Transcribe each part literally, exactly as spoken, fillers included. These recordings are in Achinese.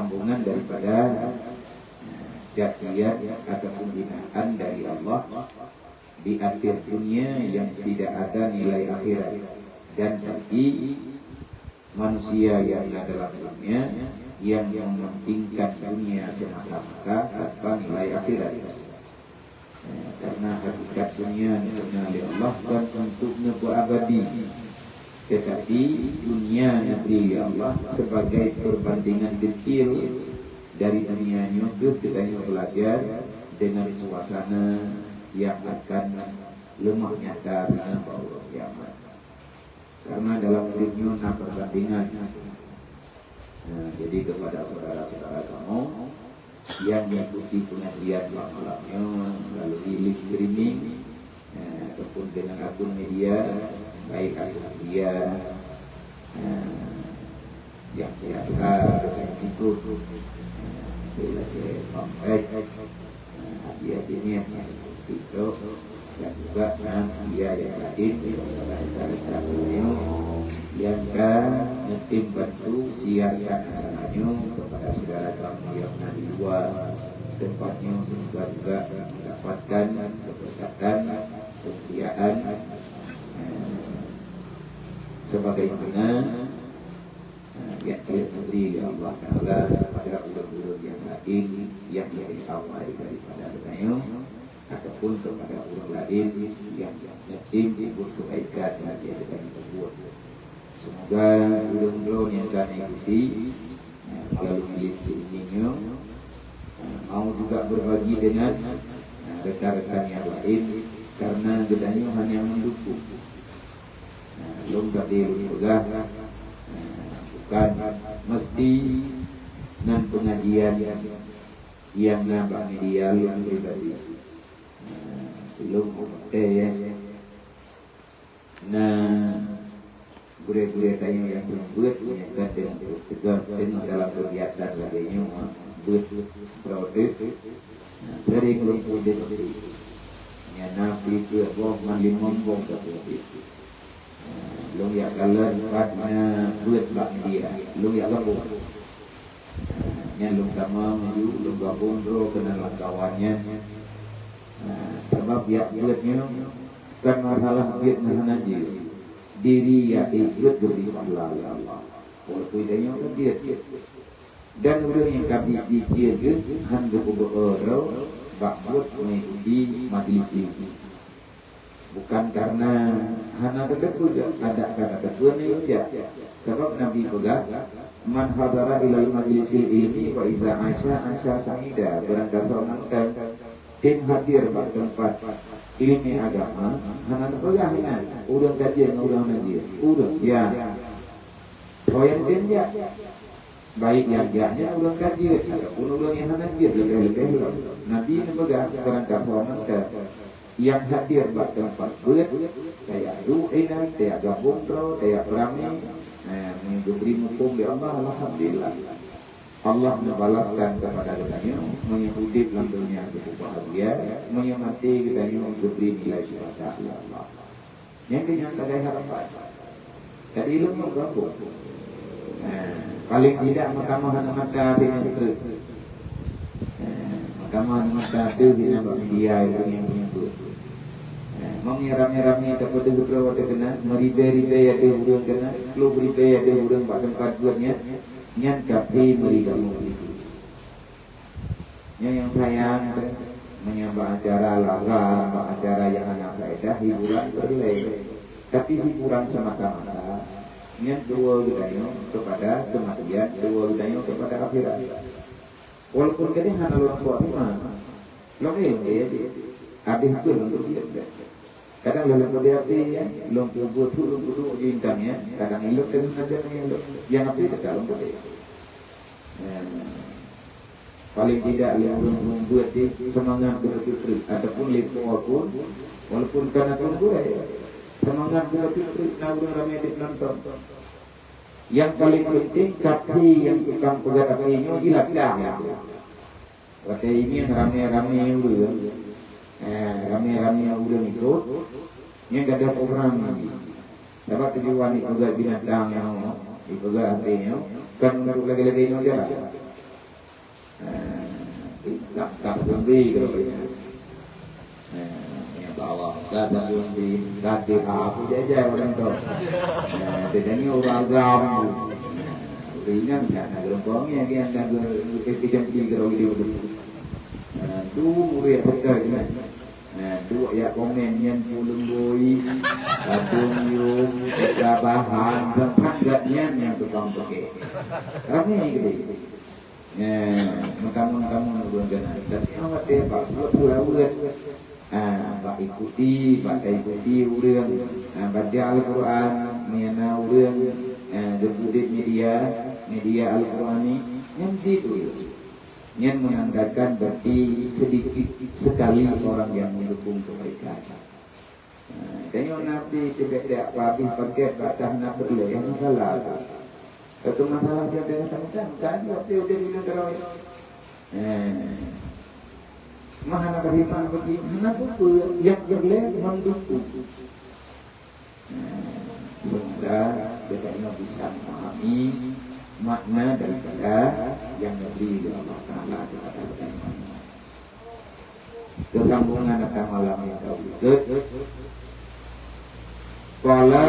Sambungan daripada, eh, cacian ataupun hinaan dari Allah di akhir dunia yang tidak ada nilai akhirat. Dan bagi manusia yang na dalam dunia yang mementingkan dunia semata-mata tanpa nilai akhirat. Eh, karena hakikat dunia neupeuna lé Allah kon untuk neupeuabadi, tetapi dunia neubri lé Allah sebagai perbandingan kecil dari dunia nyoe keuh geutanyoe belajar dengan suasana yang akan leumah nyata ringan bak uroe kiamat. Karena dalam hidup nyoe na perbandingan. Nah, jadi kepada saudara-saudara kamoe yang mengikuti pengajian bak malam nyoe melalui live streaming, eh, ataupun dengan akun media, baik akun media, eh, yang biasa, yang ikut, eh, lagi pamplet, eh, hadiah jeniet, TikTok, dan juga na hadiah yang lain daripada rekan-rekan nyoe yang ka neutem bantu siarkan acara nyoe kepada saudara kamoe yang na di luar tempat nyoe, semoga juga mendapatkan keberkatan, kemuliaan, eh, sebagaimana, eh, yang telah diberi oleh Allah Taala kepada ureuëng-ureuëng yang lain yang lebih awai daripada geutanyoe, ataupun kepada ureuëng lain yang yatim untuk kebaikan yang dia sedang berbuat. Semoga ureuëng droe nyang ka mengikuti, eh, melalui live streaming nyoe, eh, mau juga berbagi dengan, eh, rekan-rekan yang lain, karena geutanyoe hanya mendukung. Eh, lôn tadi lôn peugah, eh, bukan mesti nan pengajian yang na bak media lôn pribadi. Eh, lôn percaya na gurée-gurée tanyoe nyang peubuet meunyoe ka teungoh, teungoh dalam keugiatan lagée nyoe, buet droe teuh. Nah, sering lôn peubuet. Nyang na pih boh man limong boh ka peubuet. Nah, lôn jak kalon pat na buet bak media, lôn jak gabong. Nah, nyan lôn tamong laju, lôn gabong droe keunan lam kawan nyan. Nah, sabab jak buet nyoe kon masalah buet ngon hana jeuet. Diri jak ék buet geubri pahala lé Allah. Walaupun tanyoe ka jeuet. Dan ureuëng nyang ka bi jijeuet geuh hán geupeubeue droe bak buet mengikuti majlis ilmu. Bukan karena hana tateupeue, adak ka tateupeue nyoe jak. Sabab Nabi peugah, "Man hadara ilal majlisil ilmi wa iza asya asya sa'ida." Barang gasoe mantong tem hadir bak teumpat ilmu agama, hana neupeugah inan ureuëng ka jeuet ngon ureuëng hana jeuet. Ureuëng, ya. Ho nyang tem jak. Baik nyang jak nyan ureuëng ka jeuet ataupun ureuëng nyang hana jeuet, leubeh-leubeh lom. Nabi neupeugah, barang gasoe mantong nyang hadir bak teumpat buet, tajak duek inan, tajak gabong droe, tajak beuramé, eh, meunyoe geubri muphom lé Allah, alhamdulillah. Allah neubalaskan keupada geutanyoe, meunyoe udeb lam donya geupeubahagia, meunyoe maté geutanyoe geubri nilai syuhada lé Allah. Nyan keuh nyang sagai harapan. Jadi, ilôn nyoe gabong. Nah, paling tidak mahkamah aneuk mata teuh nyang treuk. Nah, mahkamah aneuk mata teuh nyang bak media itu nyang peunyeubeuet. Nah, mong nyang ramé-ramé tapeudeuh droe teuh keunan, meuribée-ribée ya deuh ureuëng keunan, ploh ribée ya deuh ureuëng bak teumpat buet nyan, nyan ka pih meuri gabong itu. Nyoe nyang sayang, meunyoe bak acara lagak, bak acara nyang hana faedah, hiburan peureulée. Tapi hiburan semata-mata, nyan tuwoe geutanyoe keupada keumatian, tuwoe geutanyoe keupada akhirat. Walaupun keudeh hana lôn peurunoe, lôn ilée, habéh pun lôn peubuet. Kadang lôn peubuet até, ya, lôn peubuet tu, lôn peuduek di intang, ya. Kadang ilok, kadang saja ilok. Yang até tetap lôn peubuet. Ya. Paling tidak lé ureuëng-ureuëng buet di semangat beuteupeue ataupun lé po pun, walaupun kana pun buet, semangat beuteupeue na ureuëng ramé di nonton. Yang paling penting, kaphé nyang tukang peugah kaphé nyoe jilatang. Watée nyan ramé-ramé ureuëng, eh, ramé-ramé ureuëng ikot, nyan gadoh program nyan. Sabab tujuan ipeugah binatang nyoe, ipeugah até nyoe, kan untuk lagée-lagée nyoe jalan. Lam ka peutumbi keudroe nyan. Eh, ya Allah, ka peutumbi, ka di apa jajan orang tu. Eh, dia ni orang agam. Ringan kan, ada lempeng ni, dia ada ke, ke, ke jampi keudroe dia tu. Eh, tu murid pekai ni. Eh, tu ya komen nyan pulung boi, padum yum, kata bahan, dan tanggat nyan yang tukang pakai. Ramai gitu. Eh, meukamoe-kamoe ureueng keunan. Tapi awak teuh bak pula-pula ureueng. Ah, bak ikuti, bak ikuti ureueng. Ah, baca Al-Quran, meunyo na ureueng, eh, geupeuudép media, media Al-Quran ni, nyan di tu. Nyan menandakan berarti sedikit sekali orang yang mendukung kebaikan. Nah, tanyoe nabi teubiet-biet habéh paket bak tah na peureulèe, nyan masalah tu. Itu masalah dia dengan temukan, kan? Waktu dia minum terawih. Eh. Mah hana beriman bagi, hana apa-apa. Yang peureulèe mendukung. Nah, semoga kita ini bisa memahami makna daripada yang diberi oleh Allah Taala kepada kita. Keusambongan ata malam nyang ka ukeue. Qala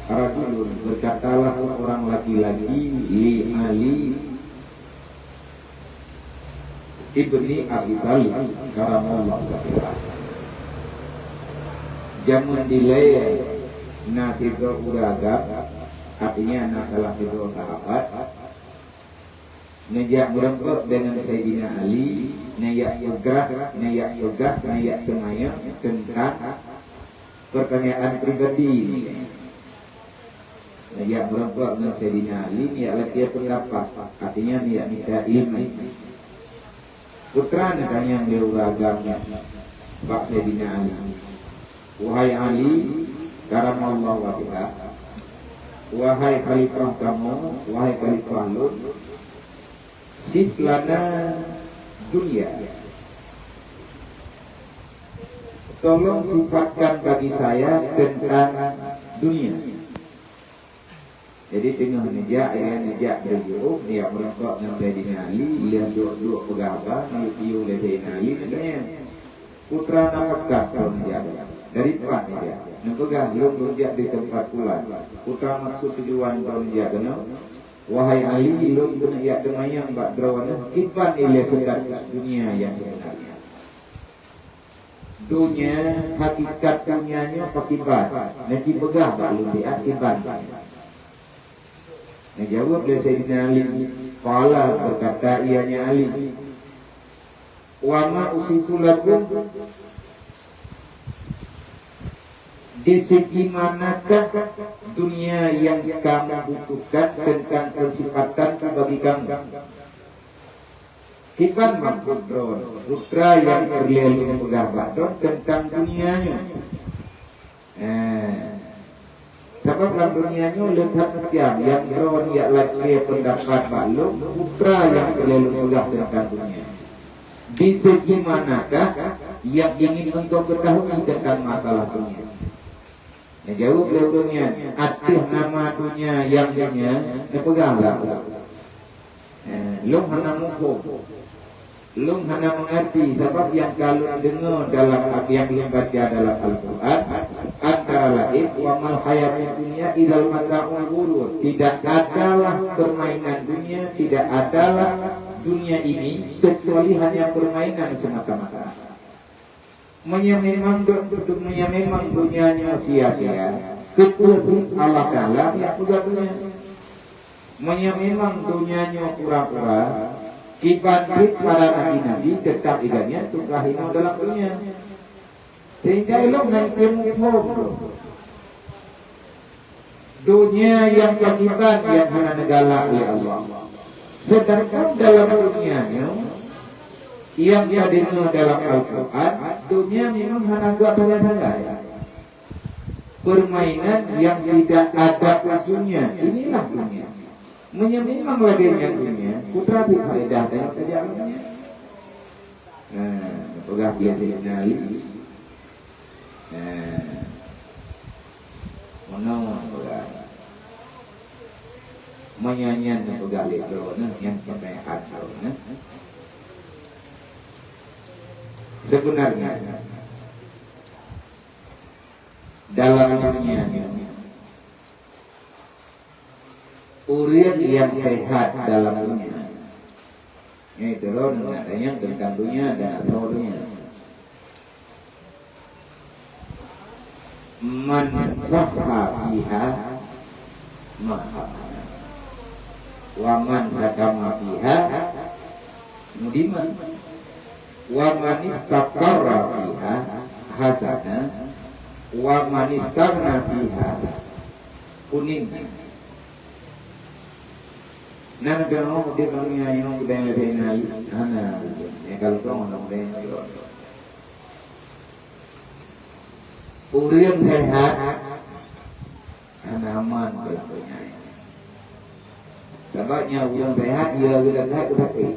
rajulun, berkatalah seorang laki-laki, li Ali ibni Abi Thalib karamallahu wajhah. Jameun dilèe na sidroe ureueng agam, artinya na salah sidroe sahabat, neujak meureumpok deungon Saidina Ali, neujak peugah, neujak peugah, neujak teumanyong teuntang peurtanyaan pribadi. Neujak meureumpok ngon Saidina Ali, neujak lakèe peundapat, artinya neujak mita ileumèe. Peue treuk neutanyong lé ureueng agam nyan bak Saidina Ali. Wahai Ali, karamallahu wajhah, wahai khalifah kamoe, wahai khalifah lôn, sif lana dunya. Tolong sifatkan bagi saya tentang dunia. Jadi teungoh neujak, ya, neujak beujiôh, neujak meureumpok ngon Saidina Ali, lheueh duek-duek peugah haba, neuyue lé Saidina Ali, neutanyong, "Peue treuk na meukat droe neujak?" "Dari pat neujak?" Neupeugah, "Lôn neujak di teumpat pulan." "Peue treuk maksud tujuan droe neujak keunoe?" "Wahai Ali, lôn keuneuk jak teumanyong bak droeneuh kiban ilèe status dunia nyang seubeunarnya." Donya, hakikat donya nyoe pakriban? Neuji peugah bak lôn, di kiban. Neujaweueb lé Saidina Ali, qala, berkata ianya Ali, "Wa ma usifu lakum, di segi manakah dunia yang kamu butuhkan tentang kesifatanku bagi kamu?" Kiban maksud droe, peue treuk nyang peureulèe lôn peugah bak droe teuntang dunia nyoe. Eh, sabab lam dunia nyoe le that macam nyang droe jak lakèe peundapat bak lôn, peue treuk nyang peureulèe lôn peugah teuntang dunia. Di segi manakah yang ingin engkau ketahui tentang masalah dunia? Neujaweueb lé ureueng nyan, ateueh nama donya nyang donya, neupeugah lah. Eh, lôn hana muphom. Lôn hana meungerti, sabab nyang ka lôn deungoe dalam, nyang lôn baca dalam Al-Quran, antara lain, "Wa mal hayatud dunya illa mata'ul ghurur." Tidak adalah permainan dunia, tidak adalah dunia ini kecuali hanya permainan semata-mata. Meunyo memang do-, meunyo memang donya nyoe sia-sia, keu peue Allah Taala jak peugah donya? Meunyo memang donya nyoe pura-pura, kiban trép para nabi-nabi teutap iganyan tugaih inoe dalam donya. Sehingga ilôn hana muphom. Donya nyang pakriban nyang hana neugalak lé Allah. Sedangkan dalam donya nyoe, nyang ka deungoe dalam Al-Quran, donya memang hana geutangai-tangai. Permainan yang tidak ada ujungnya, inilah dunia. Meunyo memang lagèe nyan dunia, peue treuk faedah tanyoe tajak ngon nyan? Nah, peugah biasa nyan Ali. Nah, meunan peugah. Meunyoe nyan nyang peugah lé droeneuh, nyan peunasehat droeneuh. Sebenarnya, dalam dunia nyoe, ureuëng nyang sehat dalam dunia nyoe, droeneuh na tanyong teuntang dunia dan asoe dunia. Man sahha fiha mata, wa man sakama fiha mudima, wa man istaqarra fiha hazina, wa man istaghna fiha ghunima. Nan keunoe udeb lam dunia nyoe, udeb lagée na, hana udeb. Ya, kalau kau nak udeb, Ureuëng sehat hana aman bak donya nyoe. Sabab nyang ureuëng sehat, ya geutanyoe sakét.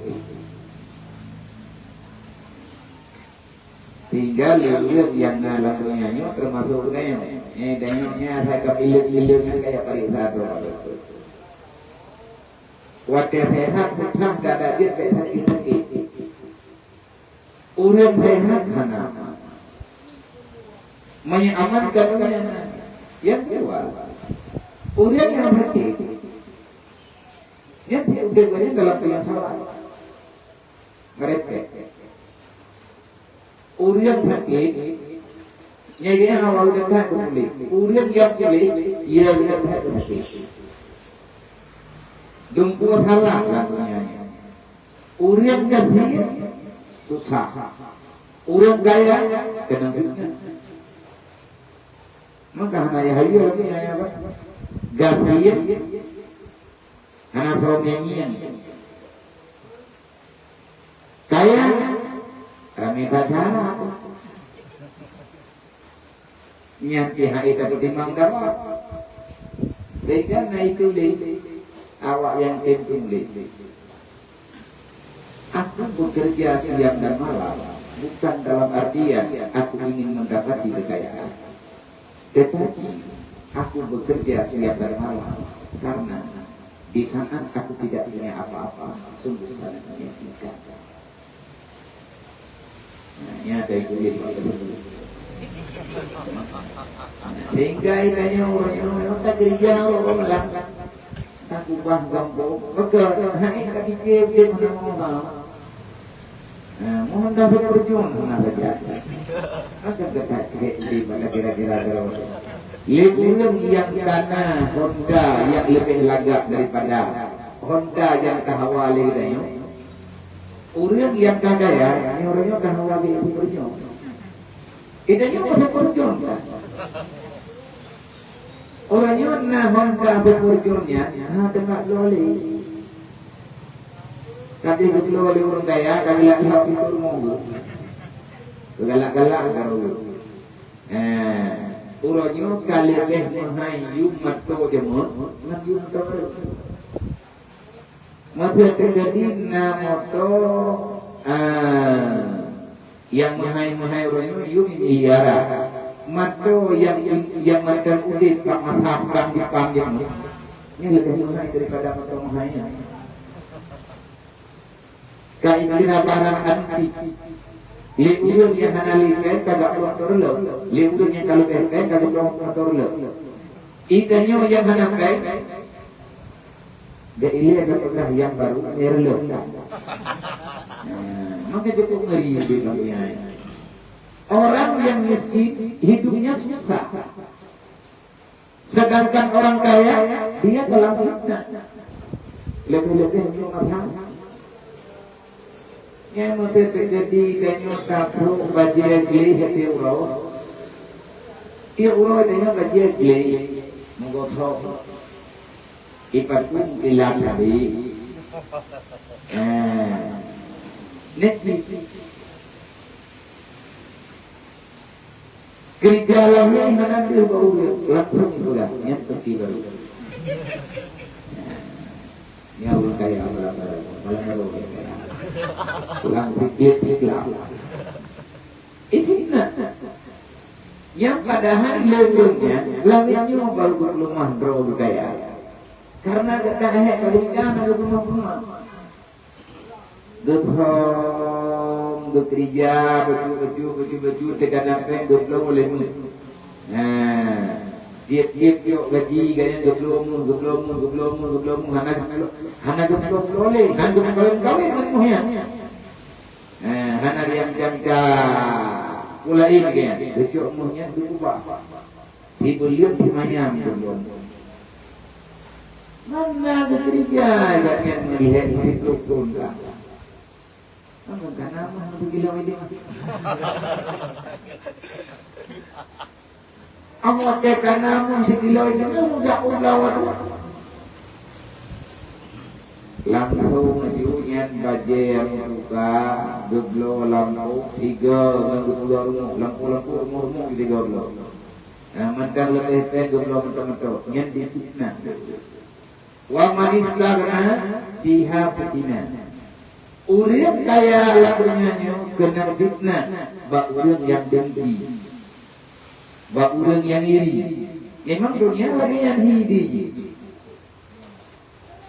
Tinggai ureuëng nyang na lam donya nyoe teumasok geutanyoe. Eh, tanyoe nyan asai ka milék-milék nyan kaya paréksa droe. Watée sehat, susah, ka ada jeuet, bèk sakét-sakét. Ureuëng sehat hana aman. Meunyoe aman ka donya nyan, nyang keudua, ureuëng nyang sakét, nyan udeb nyan dalam penyesalan. Meureumpét. Ureuëng sakét, nyan awak ureuëng that puléh. Ureuëng nyang puléh, ya ureuëng that sakét. Dum peue salah lam donya nyoe. Ureuëng gasien susah. Ureuëng kaya keunong fiteunah. Maka hana yah hayeue lagée nyan, ya, Pak. Gasien hana soe meungieng. Kaya ramé pacara. Nyan pih hana tapeutimang gawat. Sehingga na ituléh awak nyang tem tuléh, "Aku bekerja siang dan malam, bukan dalam artian aku ingin mendapati kekayaan. Tetapi, aku bekerja siang dan malam karena di saat aku tidak punya apa-apa, sungguh sangat menyakitkan." Nah, nyan ada ituléh bak teungku. Sehingga tanyoe ureuëng nyoe takeureuja ureuëng malam. Takubah gampông. Maka, hai ka pike udeb hana meunoe. Nah, mohon dah beperjuang hana saja. Maka gata cek udeb pada kira-kira droe. Lé ureuëng nyang kana honda nyang leubeh lagak daripada honda nyang tahawa lé geutanyoe. Ureuëng nyang ka kaya, nyoe ureuëng nyoe ka hawa geuh peureujong. Geutanyoe ka peureujong kan? Ureuëng nyoe na honda peureujong nyan, ha, teuma bloe lé. Tapi geubloe lé ureuëng kaya, ka geulak-lak pintoe rumoh geuh. Geugalak-galak ka rumoh. Eh, uroe nyoe ka leubeh meuhai yum moto jameun ngon yum moto barô. Meunyoe teujadi na moto, ah, nyang meuhai-meuhai uroe nyoe yum miliaran. Moto nyang, nyang mantong udeb bak masa prang Jepang jameun, nyan leubeh meuhai daripada moto meuhai nyan. Ka ikira barang antik. Lé ureuëng nyang hana lé péng ka geuprok moto reulok. Lé ureuëng nyang ka leubeh péng ka geuprok moto reulok. Geutanyoe nyang hana péng, geuilée geupeugah nyang barô, nyang reulok. Nah, maka cukup ngeri di dunia ini. Orang yang miskin hidupnya susah. Sedangkan orang kaya, dia dalam fitnah. Leubeh-leubeh nyoe masa. Nyang meuteuk teujadi tanyoe tabrok bajée gleh tiep uroe. Tiep uroe tanyoe bajée gleh, meugosok. Ipat pun ilang tadi. Eh, najis. Keureuja lahé hana deuh bak ureuëng, langsung peugah, nyan peuti barô. Nyan ureuëng kaya, malam barô, malam barô ureuëng kaya. Ureuëng pikir-pikir. Ih, fitnah. Nyang padahai lé ureuëng nyan, langét nyoe barô geupeuleumah droe geukaya. Karena gata hek ka geurija na geupeunah-peunah. Geuphom, geukeurija, bacut-bacut, bacut-bacut, teuka na péng, geubloe lé meuh. Nah, tiep-tiep yok gaji, gaya geubloe meuh, geubloe meuh, geubloe meuh, geubloe meuh, hana geubloe, hana geubloe-bloe lé, hana geubloe kawin ngon meuh nyan. Nah, hana riang jangka. Pula in gaya, geucok meuh nyan geubah. Sibeuleuen simayang geubloe. Mana geukeurija, gata nyan meulihat murit rukon ka. Mangkana mah beugila idéh. Awak teh kana mah sigila idéh, mujak u blah wadoh. Langsung aju nyan bajée nyang teuka, geubloe lampôh, tiga ngon geupeugah rumoh, lampôh-lampôh, rumoh-rumoh, tiga bloe. Nah, mantong leubeh péng geubloe meuto-meuto, nyan difitnah. Wa man istaghna fiha fitinah. Ureuëng kaya lam donya nyoe keunong fitnah bak ureuëng nyang dengki, bak ureuëng nyang iri. Memang donya lagée nyan hi di jih.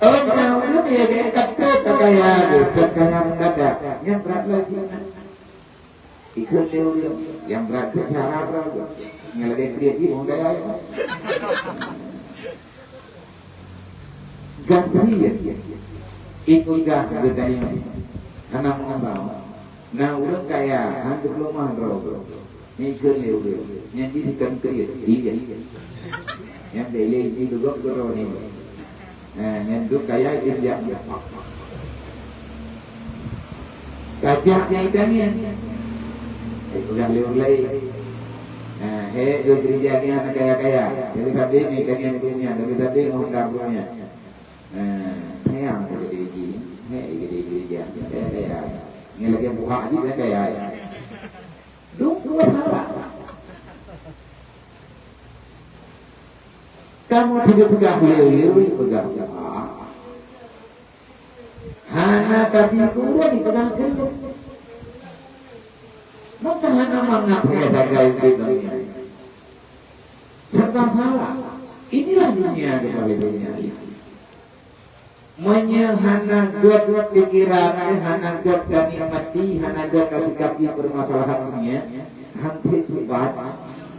Ôn na ureuëng nyang ka trok ka kaya, ka kaya meundadak, nyan brat lom fitnah. Ikheun lé ureuëng nyang brat keu cara droe, nyang lagée kriet jih ureuëng kaya nyan. Gata nyan, ipeugah geutanyoe hana meungasoe. Na ureuëng kaya, han teupeulumah droe. Nyan ikheun lé ureuëng, nyan jih dikheun kriet, iya. Nyan bèk lé jih geugok keudroe nyoe. Nah, nyan duek kaya jih jak. Tajak nyang itangieng. Eh, peugah lé ureuëng laén. Nah, hé geukeurija nyan hana kaya-kaya. Jadi sabe nyang itangieng ureuëng nyan, jadi sabe ngon dam ureuëng nyan. Nah, sayang keu geukeurija. Hé geukeurija, kaya-kaya. Nyan lagée buhak jih kaya-kaya. Dum dua salah. Kamoe tidak peugah lé-lé, peugah jahat. Hana tapi kurang dipeugah keunoe. Maka hana mangat ya dagai udép dunia. Serba salah. Inilah dunia di balik dunia ini. Meunyoe hana gét pikiran, hana gét tanikmati, hana gét tasikapi permasalahan dunia, han teubat,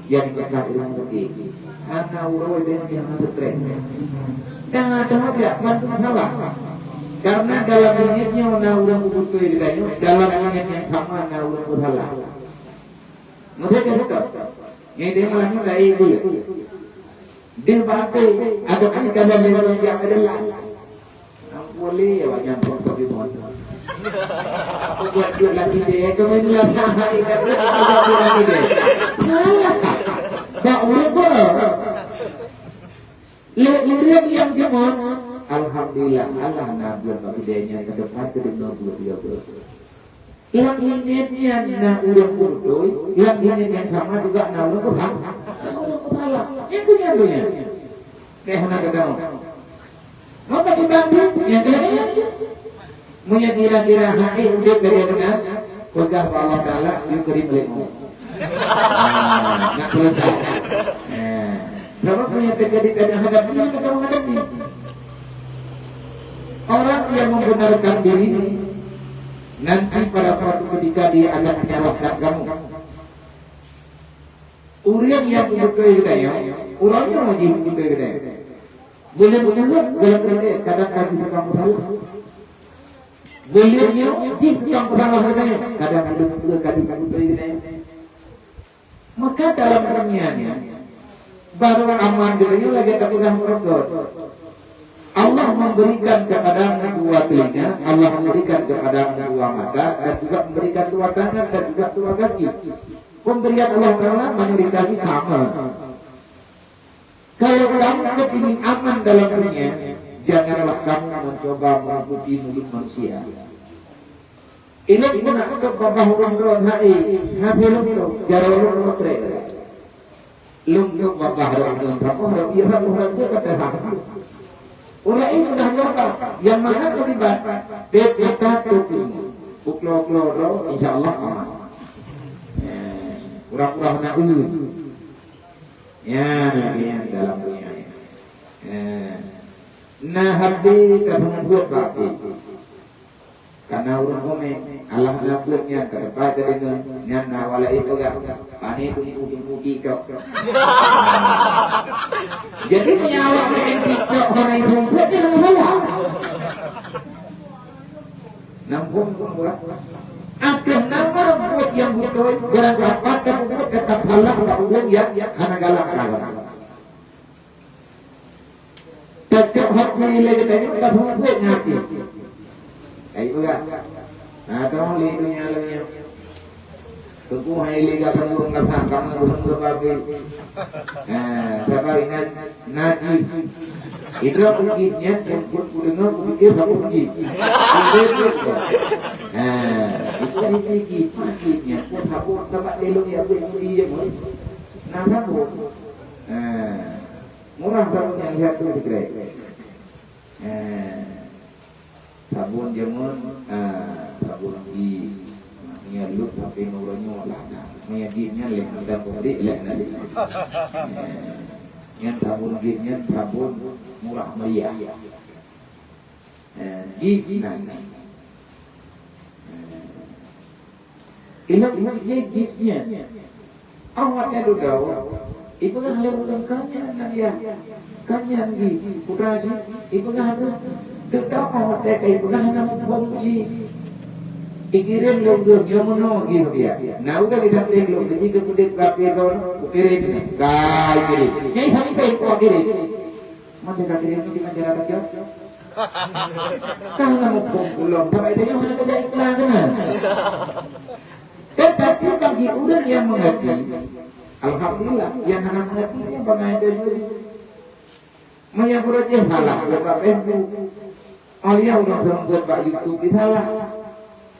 jadi berkah ilmu rezeki. Hana uroe dan hana stres. Dan ada hajat bantu masalah. Karena dalam dunia nyoe na ureuëng beutôi geutanyoe, dalam dunia yang sama na ureuëng berhala. Meuteuk ka beutôi. Ngai deh malam ni lain dia. Dia bagai ada kali kalian lewat yang ada lah. Boleh ya wajan pokok di bawah. Buat dia lagi deh, kami ni lah tak hari kata buat dia lagi deh. Salah. Tak ubah. Lé ureuëng nyang jeuet, alhamdulillah, Allah na buet bak keudée nyan ke depan keudeungoe buet dia buet. Lam langét nyan na ureuëng beutôi, lam langét nyang sama juga na ureuëng berhala. Na ureuëng berhala. Itu nyan tu nyan. Keh na keudroe. Maka dibanding nyang keu Meunyoe kira-kira hana udép lagée meunan, peugah bak Allah Taala, "Yue keurim lé mu." Ah, nak selesai. Ah. Sabab meunyoe teujadi keu hadap diri, maka menghadapi. Orang yang membenarkan diri, nanti pada suatu ketika dia akan menyalahkan kamu. Ureuëng nyang beutôi geutanyoe, ureuëng nyoe jih beutôi geutanyoe. Boleh beutôi dalam geutanyoe, kadang ka jih tukang peusalah. Boleh nyoe jih tukang peusalah geutanyoe, kadang ka jih beutôi geutanyoe. Maka dalam dunia ni, baru aman geutanyoe lagée tapeugah meurokok. Allah memberikan kepadamu dua telinga, Allah memberikan kepadamu dua mata, dan juga memberikan dua tangan dan juga dua kaki. Pemberian Allah Taala mayoritas sama. Kalau kamu kepingin aman dalam dunia, janganlah kamu mencoba menutupi mulut manusia. Ilok pun nak kutôp babah ureuëng droe hai, hai ilok tu, jaroe ureuëng trek. Lôn duek babah rot ngon saboh rot, iya saboh rot jeuet ka teuhah. Ureuëng laén mudah nyoe ka, nyang mangat meusibat, bèk gata tueng. Uklo-uklo droe, insya Allah aman. Eh, pura-pura hana eu. Ya, lagée nyan dalam dunia. Eh. Na hati ka seumeubeuet bak api. Kana ureuëng komen, Allah na buet nyan, ka teumpat ka deungoe, nyan na awak laén peugah, "Pane teungku-teungku TikTok." Jadi, meunyoe awak main TikTok hana seumeubeuet, nyan hana salah. Nampak, nampak, buat. Ateueh nama buet nyang beutôi, barang rapat ka buet, teutap salah bak ureuëng nyang hana galak ka. Tacok hati lé geutanyoe, ka buet ngon até. Hai peugah. Nah, dong lé donya lagée nyan. Teungku hai lé gata ureuëng kata, kamu ureuëng beureubabe. Nah, sabar ingat, najih. Idroe kujih nyan, nyang buet kudeungoe, kupikir saboh kujih. Kujih nyan. Nah, itu hiti jih, jih nyan. Buet saboh, sabab elok ya, buet kujih ya, buet. Nah, saboh. Nah, murah saboh nyan, lihat tu sikrek. Nah. Sabon jameun, ah, sabon di, meunyo leueb sabe ngon uroe nyoe lah. Meunyo di nyan lé, mantong peurik lé na. Eh, nyan sabon di nyan sabon murah meriah. Eh, di nan. Eh, Ilok, ilok, ye, gift nyan. Awak nyan dudoe, ipeugah lé ureuëng, "Ka nyan, Nadia. Ka nyan gift." Putra cit, ipeugah lé. Dudoe awak nyan ka ipeugah hana muphom cit. Ikirém lé ureuëng, nyoe meunoe gift dia. Na udah didampéng lôn, jadi keu peudeueng kafé lôn, kukirém. Ka ikirém. Nyai sampai kukirém. Mantong ka kirém di masyarakat jauh. Ka hana muphom ulôn, sabab tanyoe hana tajak iklan keunan. Teutapi bagi ureuëng nyang meungerti, alhamdulillah, nyang hana meungerti nyan bangai tajak. Meunyo beureuti salah, buka Facebook. Alia ureuëng seumeubeuet bak YouTube di salah.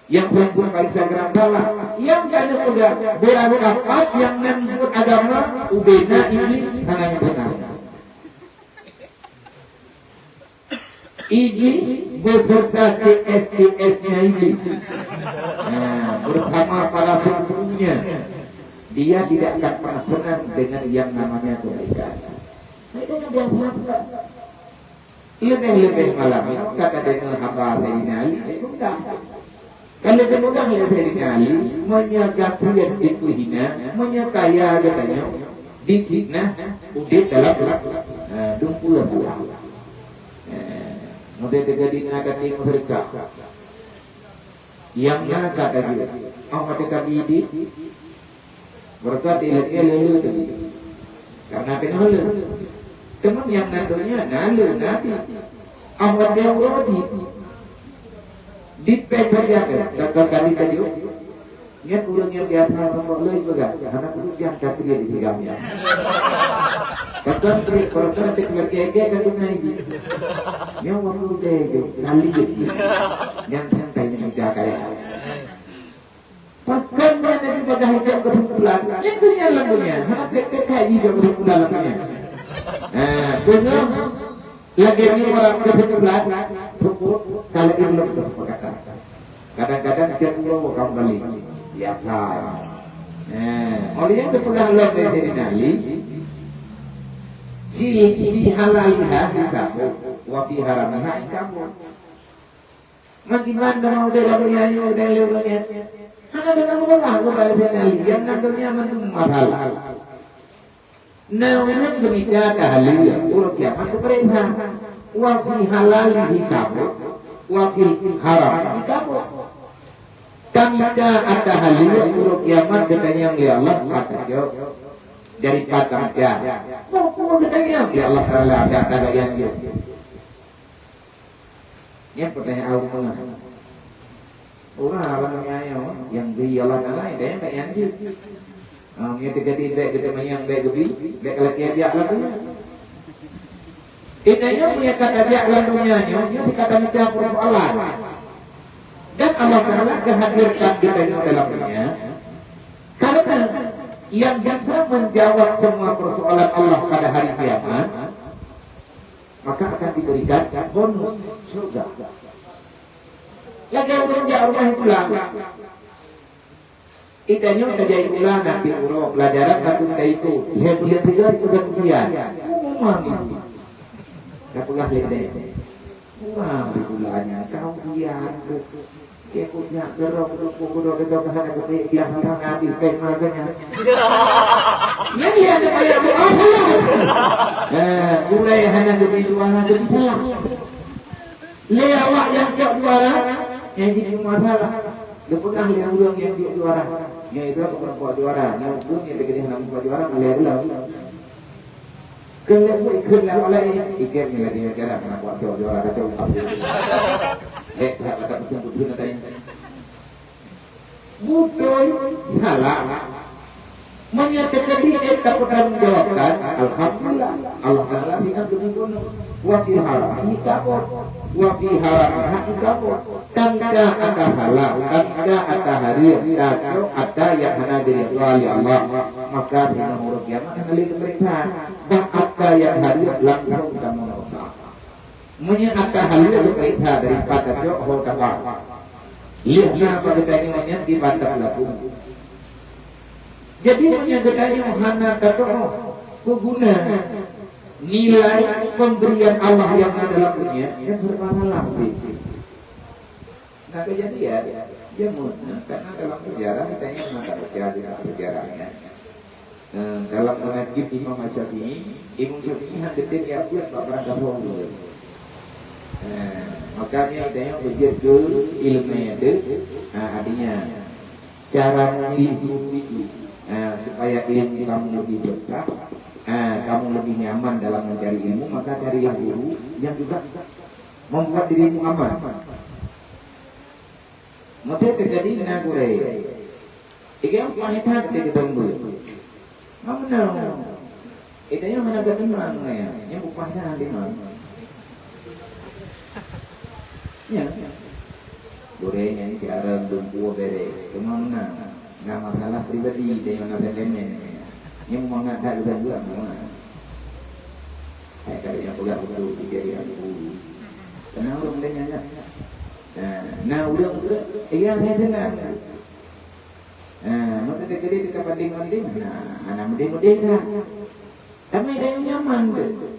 Nyang seumeubeuet bak Instagram salah. Nyang ka neupeugah, beurangkapat nyang nan buet agama, ubena ini hana nyang beuna. Iblis beserta T S T S-nya Iblis. Nah, bersama para sekutunya, dia tidak akan pernah senang dengan yang namanya kebaikan. Nah, itu yang dia harapkan. Leubeh-leubeh malam nyoe ka tadeungoe haba Saidina Ali, eh, mudah. Ka lheueh teupeugah lé Saidina Ali, meunyoe gata dipeuhina, meunyoe kaya geutanyoe, difitnah, udeb dalam, eh, dumpeue buah. Eh, meuteugah dina gata meuseudekah. Nyang na ka tajeuet, oh, ka teuka di, di, Beureukat ilakée lé-lé teuh. Karena teungoh lé. Teuma nyang na donya na lé, na di. Ahmad nyang uroe di. Di péng saja ke, kakak kami tadi. Nyan ureuëng nyang biasa nampak lé juga. Hana ureuëng nyang ka kriet di tinggal nyan. Kakak kriet, kalau kriet, kriet, kriet, kriet, kriet, kriet, kriet. Nyang waktu dia itu, kali je. Nyang santai, nyang muda kaya. Pakon nyan Nabi peugah hijab keubetulan? Nyan keuh nyan lam donya. Hana tek-tek hai hijab keubetulan lam donya. Ha, beungoh lagée nyoe ureuëng keubetulan, peubuet kalau ilmu kesepakatan. Kadang-kadang tiap uroe kamu balik. Biasa. Ha, oleh nyang geupeugah lom lé Saidina Ali, "Fi, fi halaliha hisabu, wa fi haramiha iqabu." Meukiban teuma udeb lagée nyan, udeb lé ureuëng nyan. Hana deungon peugah keupada Saidina Ali, nyang na donya mandum masalah. Na ureuëng geumita tahlil, uroe kiamat geupeuriksa. Wa fi halali hisabu, wa fil haram hisabu. Tamita tahlil, uroe kiamat geutanyong lé Allah, maka jaweueb. Dari patang jam. Pokok geutanyong lé Allah Taala, ada tagayan jaweueb. Nyan peutanyaan awak meunan. Ureuëng awak nyan nyoe nyang geubri Allah Taala, nyang ka nyan jih. Ah, meunyoe teujadi bék geuteumanyong bék geubri, bék ka lagée biak lam donya. Ingat nyoe meunyoe ka tabiak lam donya nyoe, nyoe ka tamita persoalan. Dan Allah Taala geuhadirkan geutanyoe dalam donya. Karena yang bisa menjawab semua persoalan Allah pada hari kiamat, maka akan diberikan bonus syurga. Lagée ureuëng jak rumoh pulang. Itanyoe tajak pulang nanti uroe pelajaran satu taikôt. Lhée buleuen tiga ikôt ujian. Umum. Ka peugah lé deh. Wah, di bulannya kau biar tu. Kekut nyak gerok, gerok, gerok, gerok, gerok, hana kepik, biar hana habis, kayak makanya. Ya, dia ada banyak doa pula. Eh, mulai hana jadi juara, jadi salah. Lé awak nyang cok juara, nyang jadi masalah. Geupeugah lé ureueng nyang jeuet juara. Nyang itu aku pernah buat juara. Nyang ureueng nyang dikasih nama buat juara, malèe ulang. Keuneuk ikheun lam alai, ikheun ni lagi negara, kenapa cok juara kacau. Eh, tak ada betul-betul nak tanya. Beutôi, salah. Meunyoe teukeudi ék tapeutanggong jawabkan, alhamdulillah, Allah Taala ringan geuneuk bunoe. Wa fi halal, hikabot. Wa fi haram, hikabot. Tanpa ata halal, tanpa ata hareuem, tanpa ata nyang hana diridha lé Allah, maka di yaumul kiamat hana lé geupeuriksa. Bah ata nyang hareuem langsung kamoe rasa. Meunyoe ata halal geupeuriksa daripada jok ho taba. Liah na bak geutanyoe nyan di banda pelaku. Jadi meunyoe geutanyoe hana tatoh peuguna nilai pemberian Allah nyang na dalam dunia, nyan serba salah. Na kejadian, ya, meunan, karena dalam sejarah kita ini mata baca juga sejarahnya. Eh, dalam manaqib Imam Syafi'i, Imam Syafi'i hana teubiet bak barang kaphong. Eh, makanya kita yang belajar ke ilmu itu, ah, artinya cara mendidik itu, ah, supaya ilmu kamu lebih berkah, ah, kamu lebih nyaman dalam mencari ilmu, maka carilah guru yang juga membuat dirimu aman. Meuteuk teujadi na gurée. Iga upah that di keudong beuet. Mau na. Ita nyang hana keunong ya, nyang upah that di mana? Ya. Gurée nyang cara dumpu bere. Cuma na, na masalah pribadi ita nyang na sentimen. Nyang mangat that keudong beuet mana? Hai kalau nyang peugah beutôi jadi aku. Kenapa ureueng lain nyan? Nah, nah, ureueng-ureueng, iya, saya dengar. Nah, maka ketika dia banding-banding, nah, hana mudeng-mudeng dah. Tapi dia nyaman tu.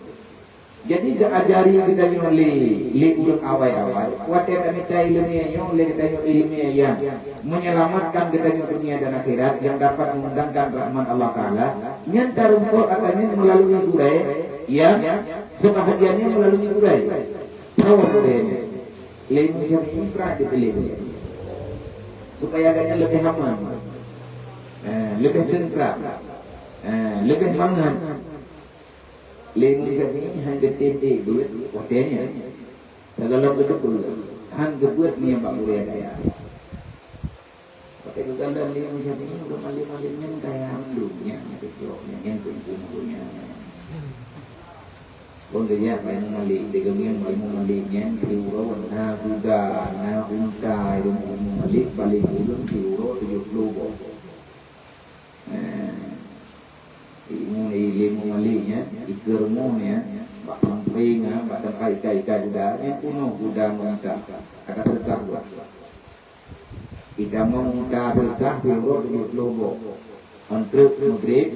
Jadi, geuajari geutanyoe lé, lé ureueng awai-awai. Watée tamita ileumèe nyoe, lé geutanyoe ileumèe nyang menyelamatkan geutanyoe dunia dan akhirat, yang dapat mendatangkan rahmat Allah Taala. Nyan tarumpok akan nyan melalui gurée, ya, sebahagiannya melalui gurée. Tahu gurée nyan. Lé Imam Syafi'i pernah dipilih. Supaya agaknya lebih aman. Eh, lebih tentram. Eh, lebih mangat. Lé Imam Syafi'i han geutem ék beuet watée nyan. Sigohlom geuteupeue, han geubeuet meunyoe bak gurée kaya. Watée geukalon lé Imam Syafi'i, ureueng malém-malém nyan kaya mandum nyan, nyan keucok nyan, nyan keumpung nyan. Phon geujak bak Imam Malik, digeungieng bak Imam Malik nyan, siuroe na kuda, na unta, Imam Malik paléng ureueng siuroe tujoh ploh boh. Eh, ilmu, ilmu Malik nyan, ikeue rumoh nyan, bak sampéng nyan, bak teumpat ikat-ikat kuda, nyan peunoh kuda ngon unta, ata seudeukah geuh. Itamong unta seudeukah siuroe tujoh ploh boh. Ngon treuk meugreb,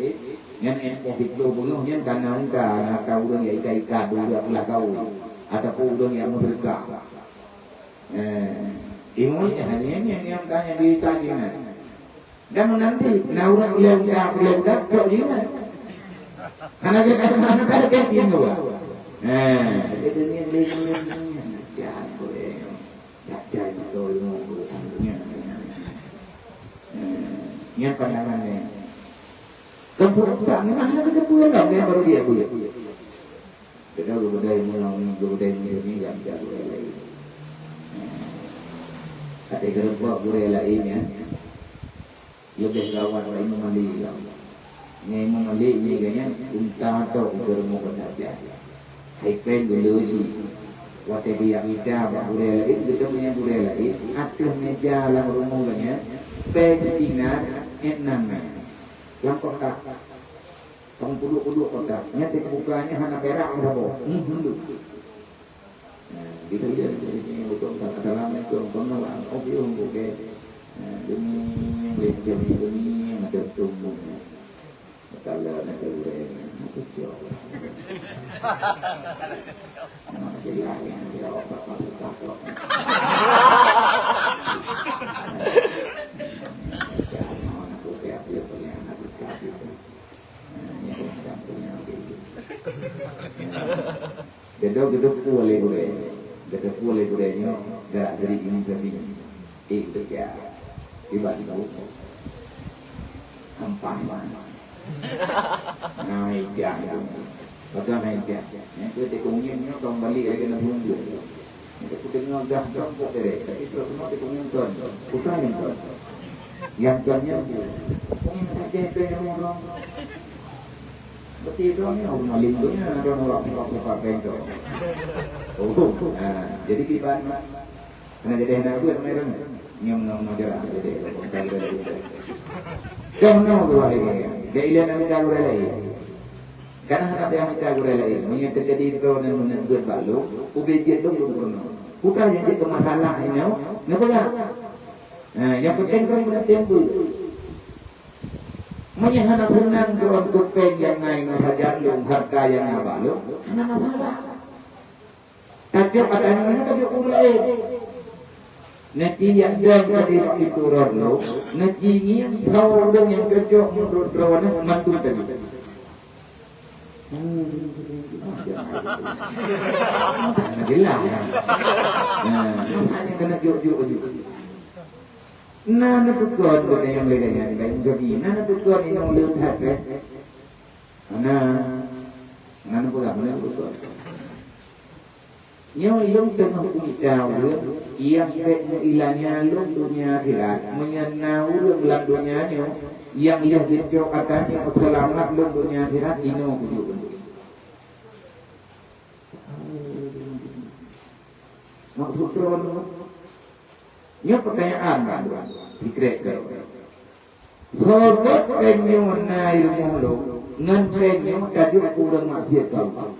nyan ék boh siploh beungoh nyan kana unta, na ka ureueng jak ikat-ikat, ureueng jak peulaga, ataupun ureueng jak meuseudeukah. Eh, ilmu nyan, nyan, nyan, nyan tanya diri tadi nyan. Dan meunanti, na ureueng ulée udah, ulée udah, trok jih nyan. Hana geutanyoe, hana geutanyoe, hana geutanyoe. Eh, jadi dunia, dunia, dunia, dunia. Jangan boleh. Dak jai beutôi nyoe ureueng nyan. Nyan pandangan nyan. Keu peureumpang nyan hana geuteupeue lom, nyan baru dia buet. Keunoe geubeudôh ilmu nyoe, geubeudôh ilmu nyoe, jak, jak gurée laén. Até keureupok gurée laén nyan. Leubeh gawat bak Imam Malik. Nyan Imam Malik nyan geuhnyan unta tok di rumoh geutanyoe. Hai péng geuleueh cit. Watée geujak mita bak gurée laén, geuteumeung gurée laén, ateueh méja lam rumoh geuhnyan, péng dinar enam mè. Lam kotak. Lam puduk-puduk kotak. Nyan teuka buka nyan hana pirak meusaboh. Hmm, hmm. Nah, gitu ya, jadi ini untuk kata lama itu, untuk nolak, oh, iya, oke. Nah, demi, demi, demi, ada tumbuhnya. Kalau nak gurèe, nak cucok. Nak jelas, nak jawab apa-apa. Jangan aku kayak dia punya anak dekat itu. Nah, ini orang punya. Geudong geuteupeue lé gurèe. Geuteupeue lé gurèe nyoe gerak-gerik ngon sabe. Eh, teuka. Tiba-tiba. Ampah man. Nah, ijak tu. Padahai ijak. Nyan keu teuk ngieng nyoe tong balik lagi na bumbung. Nyan keu deungoe gah dong kok derek. Tapi trok keunoe teuk ngieng ton. Bukan nyang ton. Nyang ton nyan tu. Ngieng saja tu nyang orang. Beutôi droe nyoe, ureueng alim donya, droe nurok-nurok sipa péng droe. Oh, ha, jadi kiban, hana jadi hana buet, mai droe nyoe. Nyoe, nyoe, nyoe jalan, jadi, bukan kita jadi. Keunoe dua hari ni, dia ilan nak minta gurèe laén. Karena hana payah minta gurèe laén. Meunyoe teujadi droe nyoe meunan buet bak lôn, ubé jeuet lôn gubernur. Bukan nyang jeuet keu masalah nyoe, neupeugah. Ha, nyang penting droe meunan tem beuet. Meunyoe hana peunang droe keu péng nyang na inoe sajan lôn, hareuta nyang na bak lôn, hana masalah. Tacok ata nyoe hana tajok ureueng laén. Neuci yak dong ka di bak pintoe rot lôn, neuci ngieng droe ureueng nyang cocok meunurot droe nyan mandum tadi. Hmm, hana jeulaih. Nah, makanya keuneuk jok-jok ju. Na neupeugot geutanyoe lagèe nyan, lagèe Nabi. Na neupeugot inong leuet that, eh? Na, na neupeugot, na neupeugot. Nyoe lôn teungoh kumita ureueng nyang bèk meuilanya lôn donya akhirat. Meunyoe na ureueng lam donya nyoe nyang lheueh geucok ata nyoe seulamat lôn donya akhirat, inoe kujok. Maksud droeneuh? Nyoe pertanyaan, sikrek droe. Soe gèt péng nyoe na i rumoh lôn, ngon péng nyoe tajok keu ureueng maksiet keu Allah.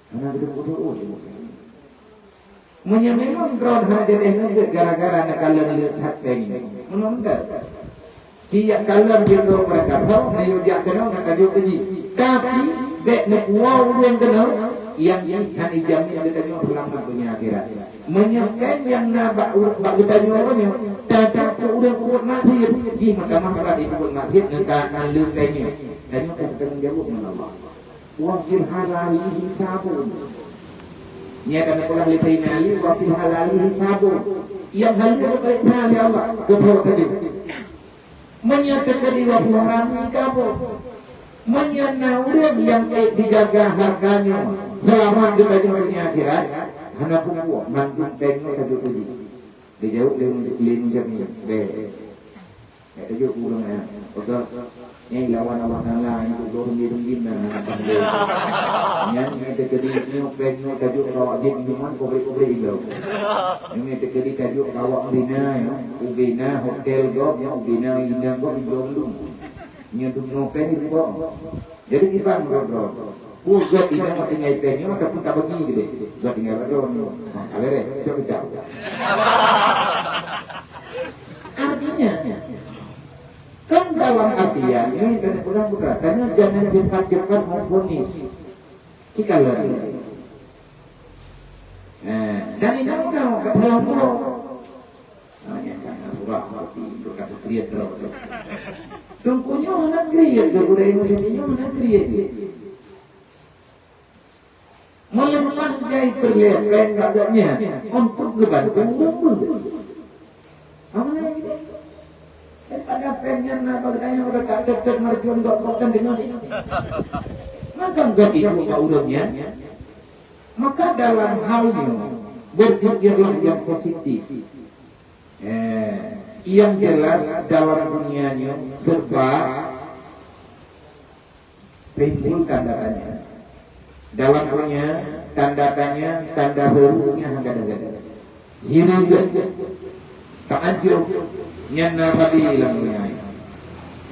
Hana geuteupeue. Meunyoe memang droe hana jadeh ngon gèt gara-gara neukalon leuet that péng nyoe, meunan mantong. Siyak kalon jinoe meureuka tho, neuyue jak keunoe na tajok keu jih. Tapi, bèk neupuwoe ureueng keunoe, nyang jih hana ijamin geutanyoe seulamat donya akhirat. Meunyoe péng nyang na bak ureueng, bak geutanyoe nyoe, tajak keu ureueng peubuet maksiet, jih meutamah brat jipeubuet maksiet ngon ka na leuet péng nyoe. Tanyoe ka tanggung jaweueb ngon Allah. Wa fil halali hisabun. Nyan ka neupeugah lé Saidina Ali, wa fil halali hisabun. Nyang halal geupeuriksa lé Allah, geupeuriksa. Meunyoe teukeudi wa fil harami hisabun. Meunyoe na ureueng nyang ék jijaga hareuta nyoe seulamat geutanyoe donya akhirat, hana peue-peue, mandum péng nyoe tajok keu jih. Geujaweueb lé Mu-, lé Muzamil, bèk. Nyan tajok keu ureueng nyan. Beutôi. Nyan lawan Allah Taala, nyan keu ureueng ngieng-ngieng na, na, na, na. Nyan, nyan teukeudi nyoe péng nyoe tajok keu awak jeuet iman, kobrek-kobrek ilong. Nyan, nyan teukeudi tajok keu awak bina, nyoe. Ubina hotel gob, nyoe ubina indang gob, ilong lom. Nyoe tu nyoe péng ilong. Jadi, kiban droe-droe. Peue gèt inong tinggai péng nyoe ataupun tabagi keudéh? Gèt tinggai bak droe nyoe. Nah, ka beureh, cok keu jauh. Artinya, kan dalam artian ini, dan pegang putra, tanyoe jangan cepat-cepat memvonis. Cikalah. Nah, dari nama kau, kata Allah. Hanya karena surah hati untuk kata kriet droe. Teungku nyoe hana kriet, gurèe nyoe hana kriet. Meuleumah jai peureulèe péng bak gobnyan untuk geubantu ureueng beuet. Amalai. Daripada péng nyan na bak geutanyoe udah tak teutek marjuan gop-gop dan deungon. Maka gop itu bak ureueng nyan. Maka dalam hal nyoe, berpikirlah yang positif. Eh, yang jelas dalam dunia nyoe serba timbul tanda tanya. Dalam dunia, tanda tanya, tanda hurufnya hana gadang-gadang. Hireuen, taajob, nyan na sabe lam dunia nyoe.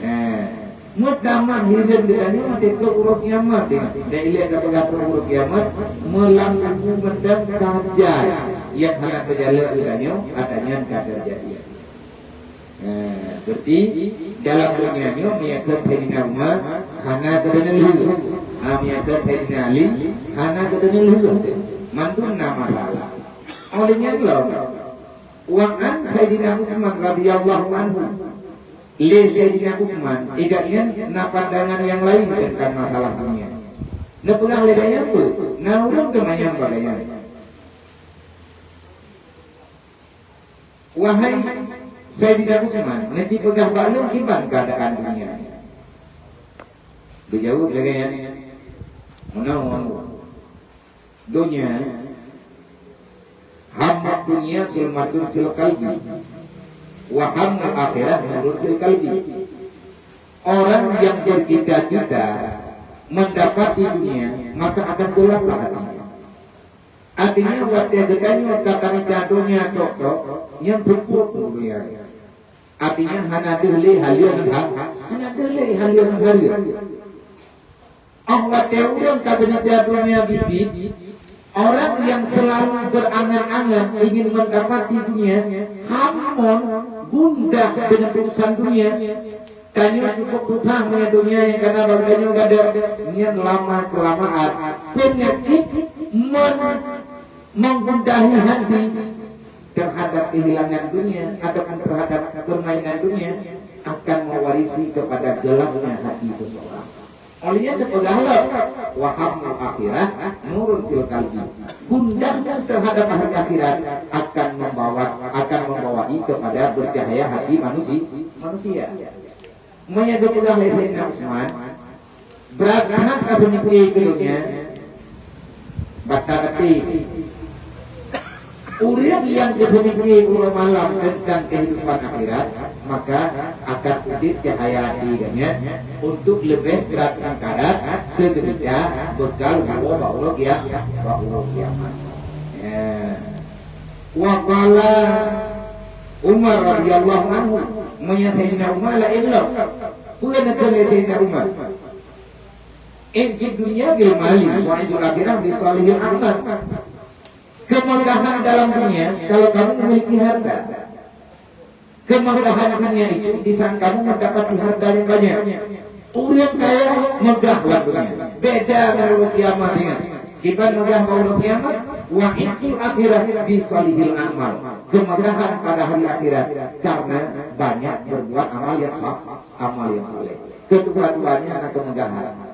Eh, meutamah hireuen geutanyoe watèe trok uroe kiamat, teuingat. Dak ilèe tapeugah trok uroe kiamat, meulam kubu mantong ka jai nyang hana teujalok geutanyoe, ata nyan ka teujadi. Eh, berarti dalam dunia nyoe meunyoe kheun Saidina Umar hana keudeungon lheueh. Ah, meunyoe kheun Saidina Ali hana keudeungon lheueh. Mandum na masalah. Oleh nyan lom, wa an Saidina Utsman radhiyallahu anhu. Lé Saidina Utsman, igat nyan na pandangan nyang laén teuntang masalah dunia. Neupeugah lé gobnyan peue? Na ureuëng teumanyong bak gobnyan, "Wahai Saidina Utsman, neuci peugah bak lôn kiban keuadaan dunia?" Geujaweueb lagée nyan, "Meunoe, donya, hammat dunya zulmatun fil qalbi, wa hammul akhirah nurun fil qalbi." Orang yang bercita-cita mendapati dunia, maka akan gelaplah hatinya. Artinya, watée geutanyoe ka tamita donya tok-tok, nyan seupôt dunia. Artinya, hana deuh lé haleue ngon ha-, hana deuh lé haleue ngon hareuem. Óh watée ureuëng ka tamita donya biet-biet, orang yang selalu berangan-angan ingin mendapati dunia, hamon, gundah dengan urusan dunia, tanyoe cukup susah meunyoe donya nyang kana bak tanyoe gadôh, nyan lama-kelamaan peunyakét men-, menggundahi hati terhadap kehilangan dunia ataupun terhadap permainan dunia akan mewarisi kepada gelapnya hati seseorang. Oleh nyan teupeugah lom, "Wa hammul akhirah nurun fil qalbi." Gundah terhadap hari akhirat akan membawa, akan membawai kepada bercahaya hati manusi-, manusia. Meunyoe geupeugah lé Saidina Utsman, brat that ka peunyakét keu donya, bata geuti. Ureuëng nyang geupeumiké uroe malam teuntang keuhidupan akhirat, maka akan udeb cahya hati geuhnyan untuk leubeh brat meukarat keu geumita bekal buwoe bak uroe kia-, bak uroe kiamat. Ya. Wa qala Umar radhiyallahu anhu, meunyoe Saidina Umar laén lom. Peue na kheun lé Saidina Umar? "Izzud dunya bil mali, wa izzul akhirah bis salihil amal." Kemegahan dalam dunia, kalau kamu memiliki harta. Kemegahan dunia itu di saat kamu mendapati harta yang banyak. Ureuëng kaya megah lam dunia. Beda ngon uroe kiamat, ingat. Kiban megah ngon uroe kiamat, wa izzul akhirah bi salihil amal. Kemegahan pada hari akhirat karena banyak berbuat amal yang sa-, amal yang saleh. Kedua-duanya ada kemegahan.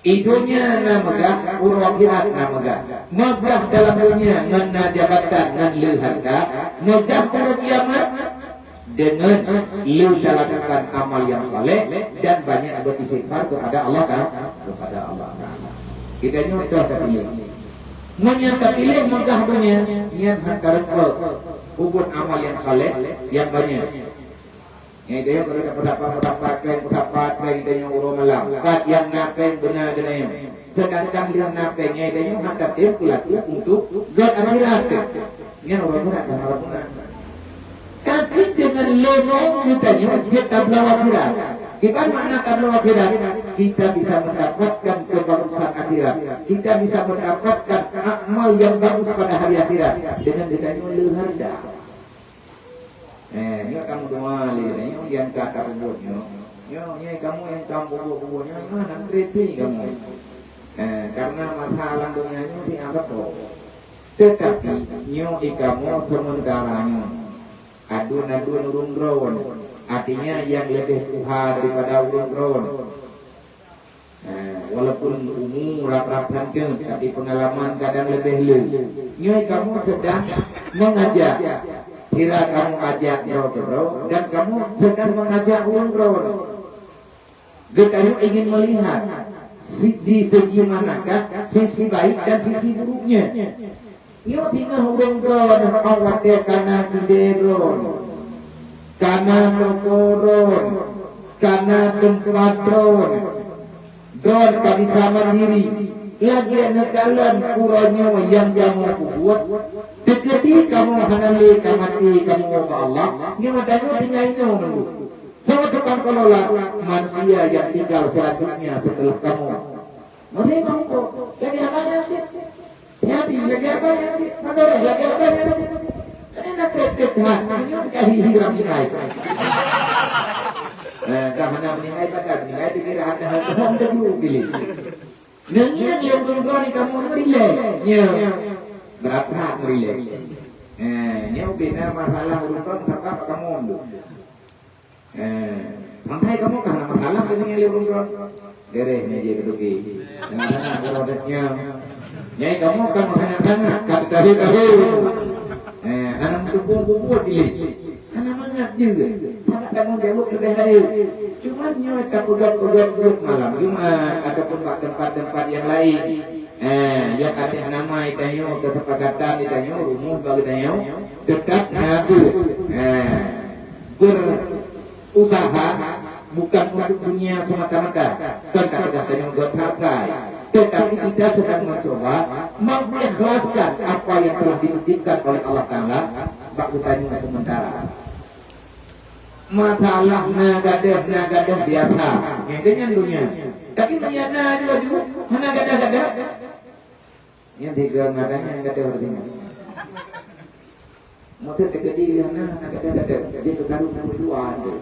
Di donya na megah, uroe akhirat na megah. Megah dalam donya ngon na jabatan, ngon le harta, megah uroe kiamat dengan le talakukan amal yang saleh dan banyak beristighfar kepada Allah Taala, kepada Allah Taala. Kita nyoe contoh tadi. Meunyoe tapiléh megah donya, nyan hana tareupok peubuet amal yang saleh yang banyak. Nyan tanyoe kalau na peusapat-peusapat péng, peusapat péng tanyoe uroe malam. Pat nyang na péng beuna geutanyoe. Sedangkan nyang na péng nyan tanyoe hana tem peulaku untuk gét akhirat. Nyan uroe akhirat dan harap beuna. Tapi dengan leumo geutanyoe jeuet tabloe akhirat. Kiban makna tabloe akhirat? Kita bisa mendapatkan kebagusan akhirat. Kita bisa mendapatkan amal yang bagus pada hari akhirat dengan geutanyoe le harta. Eh, nyoe kamoe dua lé, nyoe nyang ka tapeubuet nyoe. Nyoe, nyoe kamoe nyang ka peubuet-peubuet nyoe, nyoe hana kritik kamoe. Eh, karena masa lam donya nyoe di apa kok. Tetapi nyoe di kamoe sementara nyoe. Adun-adun ureuëng droen, artinya nyang leubeh tuha daripada ureuëng droen. Eh, walaupun umu rab-rab santeuet, tapi pengalaman kadang leubeh le. Nyoe kamoe sedang mengajak, sira kamoe ajak droe keudroe, dan kamoe sedang mengajak ureuëng droe. Geutanyoe ingin melihat si-, di segi manakah sisi baik dan sisi buruknya. Nyoe singoh ureuëng droen óh watée kana keudée droen, kana toko droen, kana teumpat droen. Droen ka bisa mandiri. Lagée neukalon uroe nyoe nyang kamoe peubuet, teukeudi kamoe hana lé ka maté kamoe ubak Allah, nyoe tanyoe tinggai nyoe nunggu. Soe tukang kelola manusia yang tinggal selanjutnya setelah kamoe? Maté kamoe, lagée hana nyang Nyabi lagée apa nyan? Mandoreh lagée apa nyan? Ini nak klik-klik hati, ini nak cari hiram nilai. Eh, dah hana meninggai badan, meninggai pikiran, dah hana teupeu pilih. Nyan lé ureueng droe ni kamoe ni rilek. Nya. Berat that rilek. Eh, nya ubena masalah ureueng droe sabab kamoe tu. Eh, sampai kamoe ka hana masalah deungon lé ureueng droe. Dereh meujeuet keuduki. Tengah-tengah uroe nyan. Nyai kamoe ka meuhangat-hangat, ka tahu-tahu. Eh, hana meuteupeu bubuet ilée. Hana mangat jeuet. Sabab tanggong jaweueb leubeh rayeuk. Cuman nyoe tapeugöt-peugöt jeuet malam Jumat ataupun bak teumpat-teumpat nyang laén. Eh, nyang até nama itanyoe, keusepakatan itanyoe, rumoh bak geutanyoe, teutap na buet. Eh, ber- Usaha bukan untuk dunia semata-mata, teuka peugah tanyoe göt hareuta, tetapi kita sedang mencoba mengikhlaskan apa yang telah dititipkan oleh Allah Taala bak geutanyoe sementara. Masalah na gadôh, na gadôh biasa, nyan keuh nyan dunia. Tapi meunyo na laju, hana gadôh-gadôh, nyan tiga mata nyan gadôh artinya. Maksud teukeudi lheueh na, na gadôh-gadôh, jadi teukaru na meutuan tu.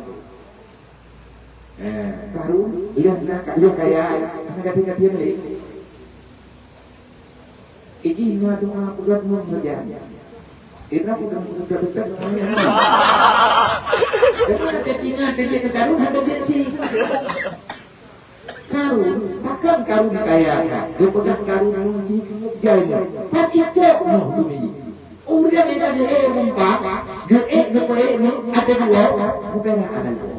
Eh, karu, lheueh na, lheueh kaya, na gadôh-gadôh lé. Iji na doa peugah ngon saja. Ina bukan bukan dekat dengan yang. Karena ada tinggal kerja teukaru ada gengsi. Karu, pakon karu kaya, geupeugah karu nyoe cukup jai nyoe. Tapi cok nyoe bumi. Ureueng nyang geuék rumpang, geuék geupeuék nyoe, ada dua, bukan ada dua.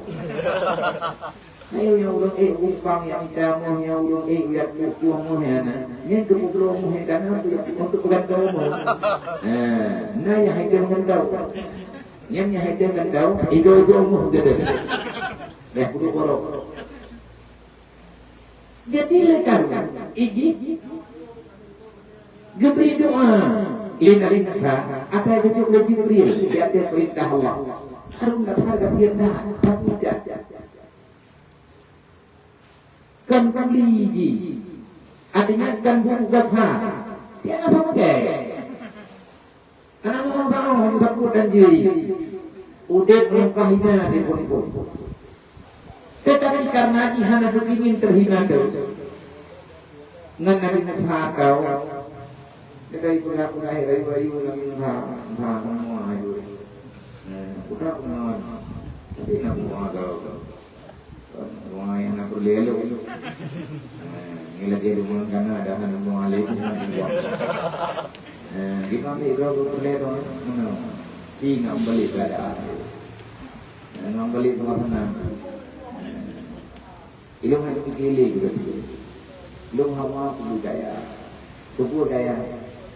Ayo nyang ureueng ék rumpang, nyang ida moh, nyang ureueng ék, nyang kukuh moh, ya, nah. Nyang keubloe moh, nyang kana untuk, untuk peugantong moh. Eh, na nyang hidang ngon tau. Nyang, nyang hidang ngon tau, igo-igo moh geude. Dah puluh borok. Jadi lé karu, iji geubri doa lé Nabi Musa, atai geujok lé Jibril di ateueh peurintah Allah. Harun gata hareuga piet that, tapi tidak. Kon peuli jih, artinya kon buku gata. Tiada pakai. Aneuk muda oh, takot dan jiri. Udeb meunyoe ka hina di pun-pun. Tetapi karena jih hana teuingin teuhina teuh. Ngon Nabi Musa kau. Kita ipeugah-peugah rayu-rayu Nabi Musa. Musa, kamu ayo. Eh, udah pengen. Tapi Nabi Musa kau. Wah, nyang na peureulée lôn. Eh, nyoe lagée lôn kana dah na lôn alé nyoe. Eh, di pabrik droe peureulée lôn, meunoe. Ingat balik keadaan. Eh, ingat balik suasana. Eh, ilôn hana pikir lé geutanyoe. Lôn haba peubudaya. Peubudaya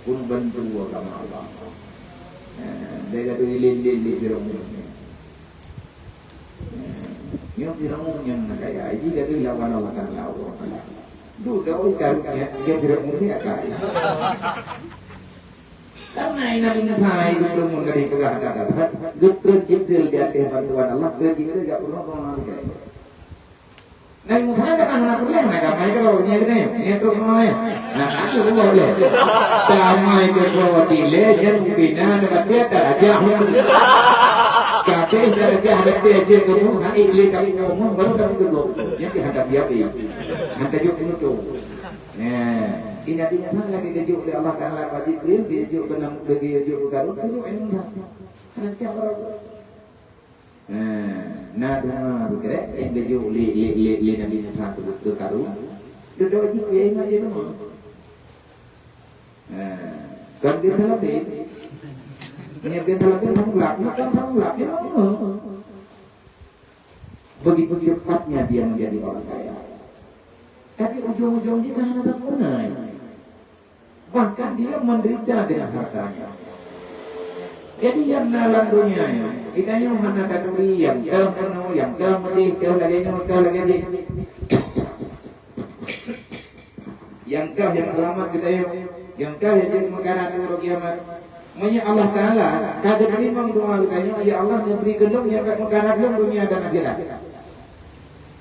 pun bantu agama Allah. Eh, dia kata ilén-ilén di Firaun. Nyoe Firaun nyang na kaya, jih gata lawan Allah Taala, Allah Taala. Dudoe karu nyan, nyan Firaun nyan kaya. Karena Nabi Musa itu peurumun dari peugah kata-kata, geutrön Jibril di ateueh bantuan Allah, trön Jibril gak pernah pengaruh. Nabi Musa kan hana peureulée hana damai keu nyan keunoe, nyan trok nyoe. Nah, aku Allah lé. Damai keu Allah dilée, nyan mungkin na dekat dia darajah. Tapi darajah lebih aja kamu, hana ilé kamu ngomong, baru kamu duduk. Nyan keuh hana biar. Hana jok penutup. Nah, ini Nabi Musa lagi geujok lé Allah Taala bak Jibril, geujok keu nam-, geujok keu Harun, geujok ilmu Musa. Hana cak baru. Nah, na dua beutôi nyang geujok lé, lé, lé, lé Nabi Musa keu, keu Harun. Dudoe jih keu ingat jih teuma. Nah, kon geuteuleubeh. Nyang geuteuleubeh tanggung jawab, bukan tanggung jawab, dia mau. Begitu cepatnya dia menjadi orang kaya. Tapi ujung-ujung jih ka hana teupeuna. Bahkan dia menderita dengan hartanya. Jadi nyang na lam donya nyoe, geutanyoe hana taturi nyang teuh meunoe, nyang teuh meudeh, teuh lagée nyoe, teuh lagée jih. Nyang teuh nyang seulamat geutanyoe, nyang teuh nyang jeuet meukarat uroe kiamat. Meunyoe Allah Taala ka geuteurimong doa geutanyoe, "Ya Allah, neubri keu lôn nyang ka meukarat lôn donya dan akhirat."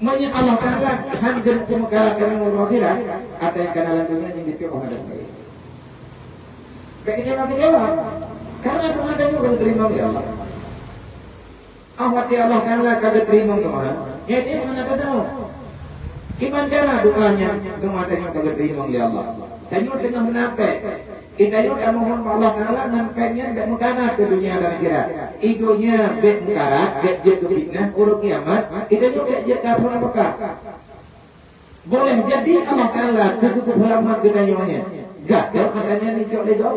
Meunyoe Allah Taala han geupeumeukara kamoe uroe akhirat, ata nyang kana lam donya nyan geucok hana sapeue. Bék kecewa-kecewa, karena doa tanyoe ka geuteurimong lé Allah. Ah, watée Allah Taala ka geuteurimong doa, Jadi, mana tahu? Kiban cara doa nyan, doa tanyoe ka geuteurimong lé Allah. Tanyoe teungoh na péng. Kita nyoe tamohon bak Allah Taala ngon péng nyan bèk meukarat keu dunia dan akhirat. I donya bèk meukarat, bèk jeuet keu fitnah, uroe kiamat, kita nyoe bèk jeuet keu apui neuraka. Boleh jadi Allah Taala keu geupeusalamat geutanyoe nyan. Gadoh hana nyan icok lé gob.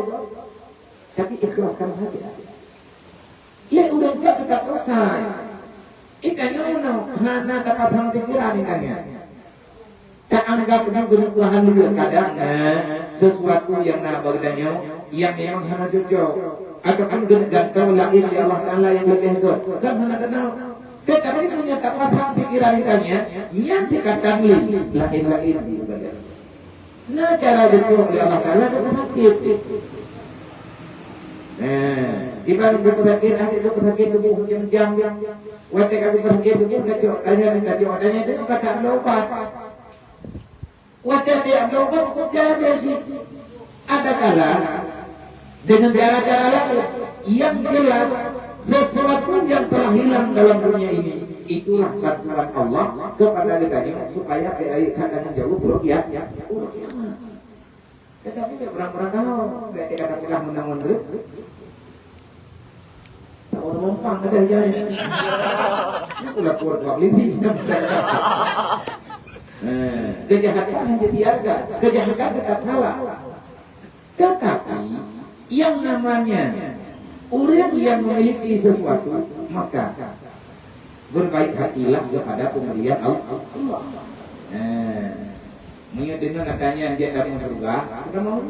Tapi ikhlaskan saja. Lé ureueng ka teutab dosa. Itanyoe nyoe hana tapasang pikeran itanyoe. Taanggap nyoe keuneuk Tuhan lé kadang na sesuatu nyang na bak geutanyoe nyang memang hana cocok. Ataupun keuneuk gantoe laén lé Allah Taala nyang leubeh göt. Kan hana keunong. Teutapi meunyoe tapasang pikeran itanyoe, nyan sikatan lé laén-laén ibadah. Na cara jeuet lé Allah Taala keu peusakét. Eh, kiban keu peusakét, até keu peusakét tuboh jam-jam. Watèe ka keu peusakét tuboh, tacok, tanyong, tacok, tanyong, tanyong, ka tak ada ubat. Watèe tiep lôn ka cukup jalan biasa. Adakala dengan cara-cara lain yang jelas sesuatu yang telah hilang dalam dunia ini, itulah bantuan Allah kepada geutanyoe supaya geutanyoe ka tanggung jaweueb uroe kiamat. Uroe kiamat. Tetapi dia berang-berang tahu, bèk kita peugah menang-menang. Tahu numpang ada jai. Aku lapor Pak Lili. Eh, kejahatan hanya diharga, kejahatan tetap salah. Tetapi yang namanya orang yang memiliki sesuatu, maka berbaik hatilah kepada pemberian Allah. Eh, meunyoe deungon katanya jeuet dalam surga, kita mau.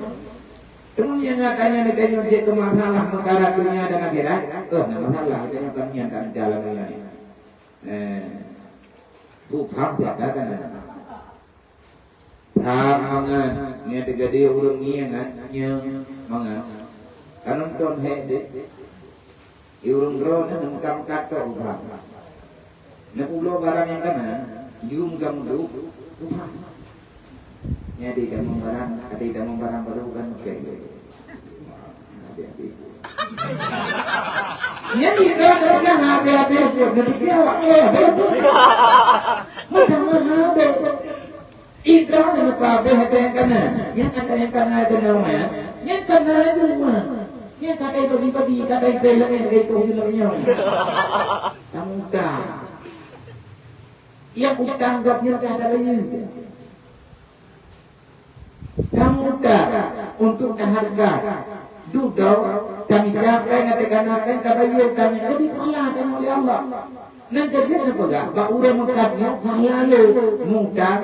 Teuma nyang katanya neutanyong jeuet keu masalah meukara dunia dan akhirat, oh, na masalah, geutanyoe kon nyan tan jalan nyan. Eh, bukan tiada kan. Tham mangat, nyan teugadée ureueng ngieng nyan mangat. Kan nonton hék deh. Di ureueng droeneuh neumeukat-meukat tok ubah. Neupubloe barang nyang kana, yum ka meuduek ubah. Nyan di tamong barang, ada tamong barang baru kan, oke. Nyan di droeneuh dah habéh-habéh buet, neupike awak, eh, macam mana habéh? Idang deungon pabeh ata nyang kana. Nyang ata nyang kana keunoe, ya. Nyang kana itu mah. Nyang kadai bagi-bagi, kadai kai langét, kadai toh di langét nyoe. Kamu utang. Nyang utang gobnyan ka ada lagi. Kamu utang untuk taharga. Dudoe, tamita péng, ata kana péng, tabayeue utang nyan. Jadi pahala tanyoe lé Allah. Nyan ka jeuet neupeugah, bak ureueng meukat nyoe pahala lé, mutang,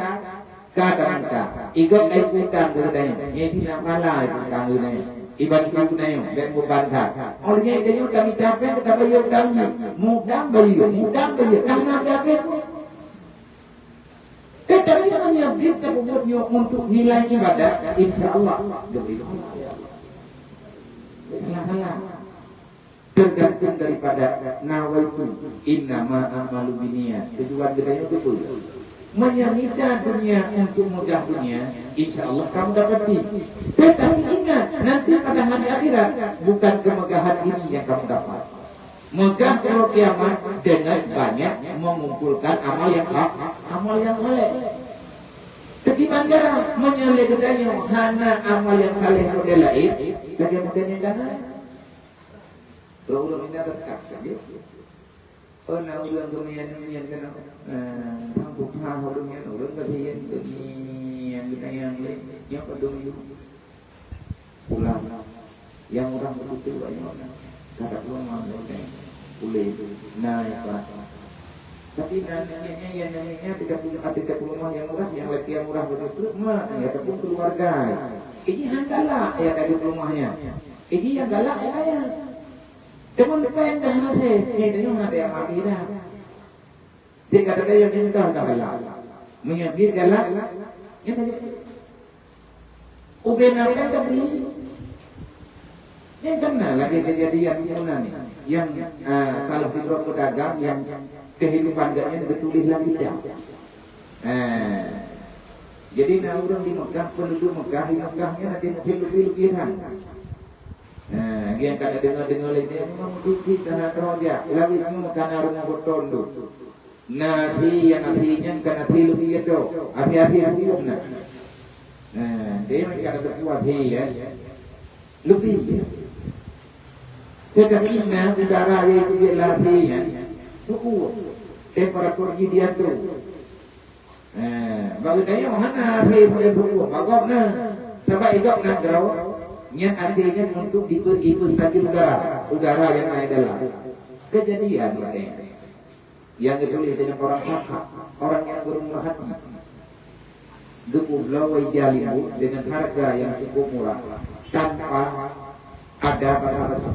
ka tamita. Igob laén utang keu geutanyoe. Nyan di na pahala utang keu geutanyoe. Iban keu geutanyoe, bèk meuban that. Óh lheueh nyan geutanyoe tamita péng, tabayeue utang jih. Mutang bayeue, mutang bayeue. Ka na habéh. Tetapi meunyoe jeuet tapeubuet nyoe untuk nilai ibadat, insya Allah geubri pahala. Salah-salah. Tergantung daripada nawaitu, innama a'malu binniyat. Tujuan geutanyoe keupeue? Meunyoe mita dunia untuk meugah dunia, insya Allah kamu dapati. Tetapi ingat, nanti pada hari akhirat, bukan kemegahan ini yang kamu dapat. Meugah uroe kiamat dengan banyak mengumpulkan amal yang sa-, amal yang saleh. Teukiban jaroe, meunyoe lé geutanyoe hana amal nyang saleh model laén, lagèe model nyang kana. Ureueng-ureueng inong teuka sabe. Oh, na ureueng geumian-mian kana. Eh, bang buka ureueng nyan, ureueng geumian, geumian, geumian, geumian, nyoe padum ju. Pulang. Nyang ureueng beutôi banyak. Kata pulang mah, ulèe. Nah, ya, Pak. Tapi nantinya, ya, nantinya tiga puluh, ada tiga puluh mah yang murah, yang lagi yang murah betul-betul mah, ya, ataupun keluarga. Ini yang galak, ya, tiga puluh mahnya. Ini yang galak, ya, kaya. Teman depan dah nanti, ya, tengok ada yang mati dah. Di kata dia yang minta dah galak. Menyakit galak, ya, tadi. Ubena kan tadi. Nyang kana lagèe keujadian di Yunani, nyang, eh, salah sidroe peudagang nyang keuhidupan gobnyan geutuléh lam kitab. Eh, jadi na ureueng di Mekah, peunduduek Mekah, di Mekah nyan ada mungkin lebih-lebihan. Eh, nyang ka deungoe-deungoe lé nyan, memang tiep-tiep hana keurajeuen. Lawét nyoe kana ureueng beuton tu. Na até nyang até nyan kan até leubeh atoe, até-até huköm na. Nah, dia meukat ada buah até ya. Leubeh. Tetapi na udara yang dia latih ya. Huköm. Temperatur di dia tu. Eh, bagi dayah hana até pada huköm, bagok na. Sebab idok na grau, nyan até nyan untuk dipe-, dipe stabil udara, udara yang ada dalam. Kejadian, Pak, eh. Yang ditulis dengan orang sahat, orang yang bermurah hati. Geupubloe ija limong dengan harga yang cukup murah, tanpa ada basa-basi.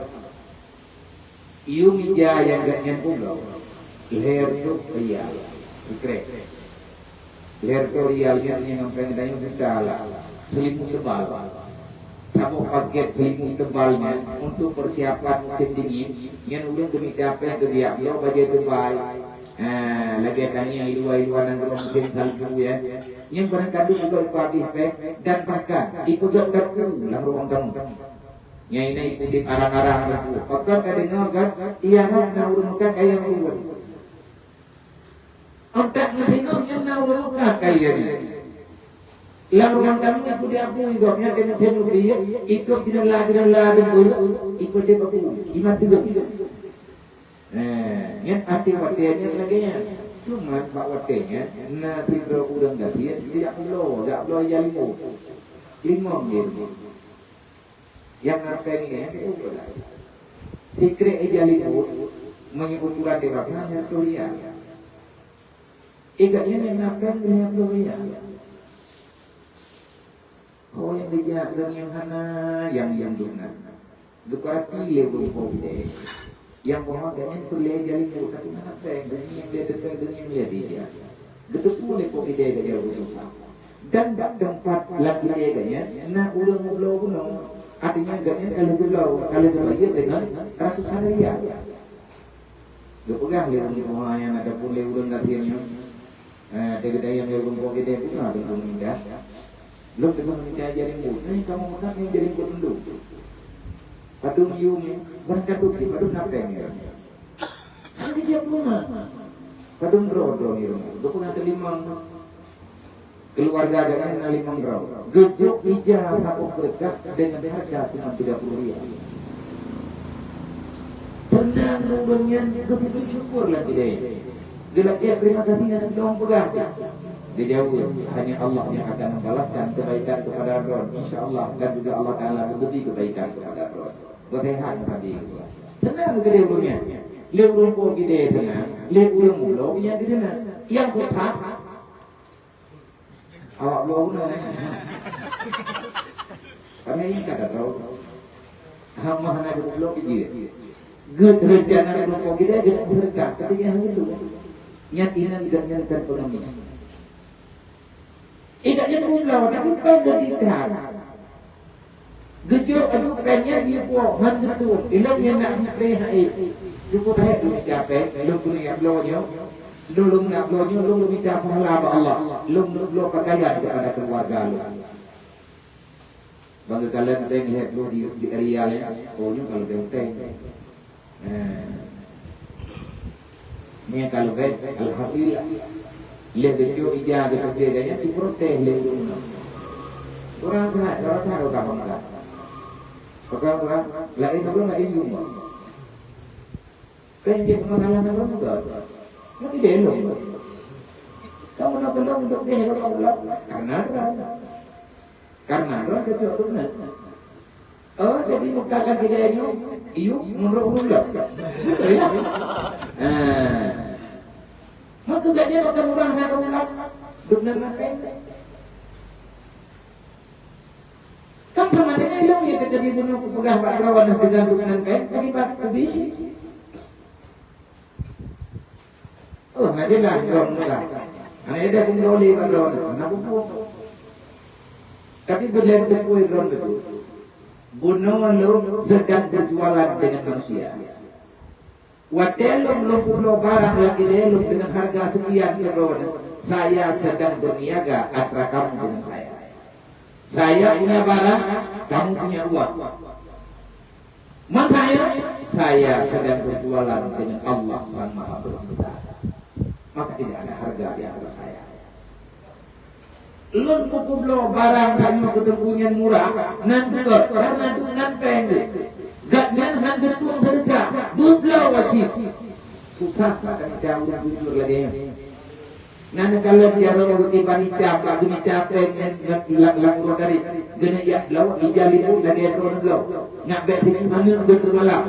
Yum ija nyang geuh nyan publoe, lhèe reutôh rial, sikrek. Lhèe reutôh rial nyan nyang sampai geutanyoe juta lah, seulimut tebal. Saboh pakèt seulimut tebal nyan untuk persiapan musim dingin, nyan ureueng geumita péng keu geujak bloe bajèe teubai. Ah, lagèe tanyoe i luwa-luwa nanggroe musim salju, ya. Nyan barangkapeue juga ipabéh péng dan bahkan ipeugöt garpu lam ruang tamu. Nyan inan ipeuudép arang-arang garpu. Pakon ka deungoe kan, iya rhot na ureueng meukat kayèe ureueng. Ôk that meudeungoe nyan na ureueng meukat kayèe nyan. Lam ruang tamu ipeudép apui gobnyan, keuneuk thèn leubeh, ikôt jeuneula-jeuneula deungon ipeudép apui, iman teuleum. Eh, nyan até watèe nyan lagèe nyan. Cuma bak watèe nyan, na sidroe ureueng gasien, geujak bloe, jak bloe ija limong. Limong jih. Nyang na péng nyan, sikrek ija limong, meunyoe ukuran dewasa, lhèe reutôh rial. Ingat nyan nyang na péng lhèe reutôh rial. Oh, nyang geujak dan nyang hana, nyang, nyang dum na. Geupeurati lé ureueng po geude. Nyang bahwa gobnyan peureulèe ija limong, tapi hana péng, gobnyan nyang lhèe teupéng, gobnyan lhèe ija. Geuteupeue lé po geude geujaweub tuha. Dan bak teumpat lam geude gobnyan na ureueng meubloe gunong. Artinya gobnyan ka lheueh geubloe, ka lheueh geubayeue deungon ratusan rial. Geupeugah lé ureueng tuha nyan ataupun lé ureueng gasien nyoe, eh, "Dayang lé ureueng po geude, peue na lôn mita? Lôn teungoh mita ija limong." "Nyoe kamoe meukat nyoe ija limong lôn." Padum yum, barangkapeue, padum na péng nyoe? Hana geujaweueb peue na. Padum droe-droe nyoe? Geupeugah teulimong. Keuluwarga gobnyan na limong droe. Geujok ija saboh beureukah deungon hareuga cuma tiga puluh rial. Teunang ureueng nyan geusujud syukur lam geude. Geulakèe terima kasih ngon lôn peugah. Geujaweueb, "Hanya Allah yang akan membalaskan kebaikan kepada droe, insya Allah, dan juga Allah Taala memberi kebaikan kepada droe." Beureuhat tadi. Teunang geude ureueng nyan. Lé ureueng po geude teunang, lé ureueng meubloe nyan teunang. Nyang keuthat, awak bloe guna. Kami ingin kata tahu. Hama hana geubloe biji. Geurencana ureueng po geude, geurencana, tapi dia hanya tu. Nyan inan geurencana pengemis. Ingat nyan bubloe, tapi péng geutitan. Geujok aju péng nyan jipuwoe, han geutueng. Ilôn nyang nak jipreh hai. Cukup hai lôn mita péng, lôn keuneuk jak bloe nyoe. Lôn, lôn jak bloe nyoe, lôn, lôn mita pahala bak Allah. Lôn, lôn bloe pakaian keupada keuluwarga lôn. Bang geukalon péng lhèe ploh di, di rial nyan, oh, nyoe ka leubeh uteng. Eh. Nyan ka leubeh, alhamdulillah. Lheueh geujok ija geupeugah gobnyan, jiprotes lé ureueng nyan. Ureueng brat, ureueng that, ureueng kamoe that. Peugah ureueng laén, ureueng laén jumeuet. Kan jeuet peumasalah nanggroe meugot. Lagi deh lôn. Kamoe na peulom dok deh lôn, karena droe. Karena droe cucuk beuna. Oh, jadi muka kan tidak nyoe, iyup menurut ulôn. Betul ya? Ah. Maka gobnyan bukan ureueng hana ulat. Dok nan makai. Kan sama dengan ilmu yang terjadi bunuh peugah bak droe, nah, dengan bukan kan, akibat kubisi. Oh, hana jeulaih droe meulah. Hana ada pun boleh bak droe, hana buku. Tapi bila teupeu droe tu, bunoe lôn sedang berjualan dengan manusia. Watèe lôn, lôn publoe barang lagèe lôn dengan harga sekian keu droe, saya sedang berniaga antara kamu dengan saya. Saya punya barang, kamu punya uang. Makanya, saya sedang berjualan dengan Allah Sang Maha Berkuasa. Maka tidak ada harga di hadapan saya. Lôn kupeubloe barang tanyoe keu Teungku nyan murah, nan beutôi, karena duek nan péng geuh. Gobnyan han geutueng seudeukah, beubloe wasiet. Susah that tamita ureueng jujur lagèe nyan. Na neukalon jaroe geukiban itam, bak geumita péng ngon, ngon lam, lam uroe tarek. Geuneuk jak bloe, ija liput lagèe droeneuh bloe. Nyak bèk siku aneuk geuh teumalam.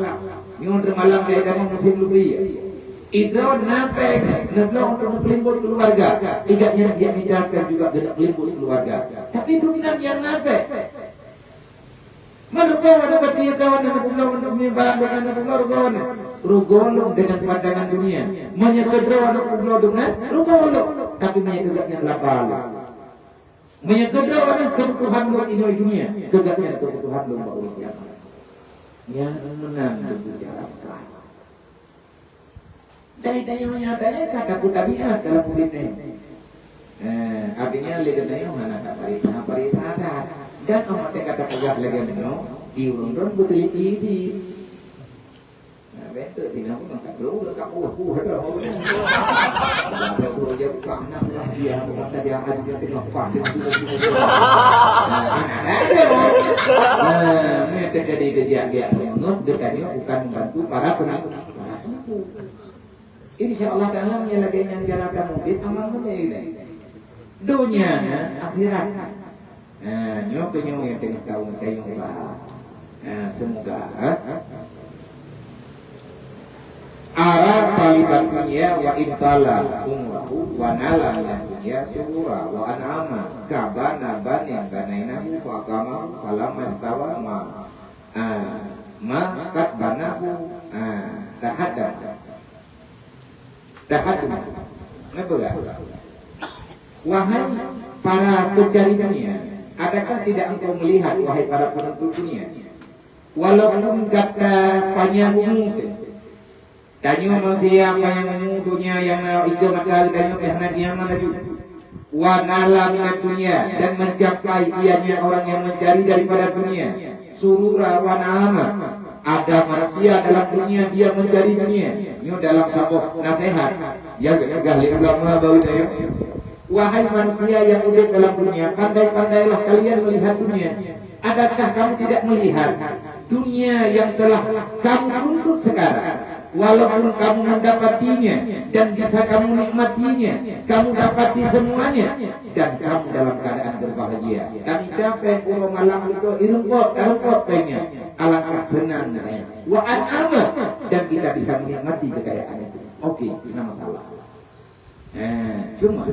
Nyoe teumalam lé kamoe musém lubi. Idroe na péng, neubloe untuk meupeulimbot keuluwarga. Ija nyan jak mita péng juga geuneuk peulimbot keuluwarga. Tapi duek nan nyang na péng. Meureugoe aneuk geutanyoe, aneuk bunoe, aneuk miba, aneuk bunoe, rugoe aneuk. Rugoe lôn deungon pandangan dunia. Meunyoe keudroe aneuk bunoe deungon, rugoe lôn. Tapi meunyoe keu gobnyan laba lôn. Meunyoe keudroe aneuk keubutuhan lôn inoe dunia, keu gobnyan keubutuhan lôn bak uroe kiamat. Nyan meunan lôn bicara. Dai tanyoe nyang tanya ka tapeu tabiat dalam udép nyoe. Eh, artinya lé geutanyoe hana tapariksa-pariksa that. Dan amat teuka tapeugah lagèe nyoe, di ureueng droen beuteliti-teliti. Nah, beutôi tinggal pun tak perlu dekat buah-buah dah. Dah perlu je bukan anak lah dia, bukan kerjaan dia tengah pas. Nah, ada. Nah, ni terjadi kejadian dia. Geutanyoe bukan membantu para penipu. Para penipu. Insya Allah Taala, meunyoe lagèe nyan cara tamuphom, aman mulai lé. Dunia na akhirat. Ha, nyoe keuh nyoe nyang teungoh taun kayong bah. Ha, semoga, ha. Ara taliban dunya wa intala umrahu wa nala minad dunya surura wa an'ama ka bana banin banainahu fa aqamahu falamma stawa ma, ha, ma qad banahu, ha, tahaddama. Tahaddum. Ngeubeuet. Wahai para pencari dunia, adakah tidak engkau melihat, wahai para penuntut dunia, walaupun gata panyang umu, tanyoe manusia panyang umu, dunia nyang na ija mata tanyoe pih hana nyaman laju. Wa nala minad dunya, dan mencapai ianya orang yang mencari daripada dunia, surura wa na'ama. Ada manusia dalam dunia dia mencari dunia. Nyoe dalam saboh nasihat. Ya, geupeugah lé ulama baru tadi. Wahai manusia yang udép dalam dunia, pandai-pandailah kalian melihat dunia. Adakah kamu tidak melihat dunia yang telah kamu tuntut sekarang? Walaupun kamu mendapatinya dan bisa kamu nikmatinya, kamu dapati semuanya, dan kamu dalam keadaan berbahagia. Kami capek uroe malam itu irungkot, irungkot kayaknya. Alangkah senangnya. Wa an'ama, dan kita bisa menikmati kekayaan itu. Oke, tidak masalah. Eh, cuma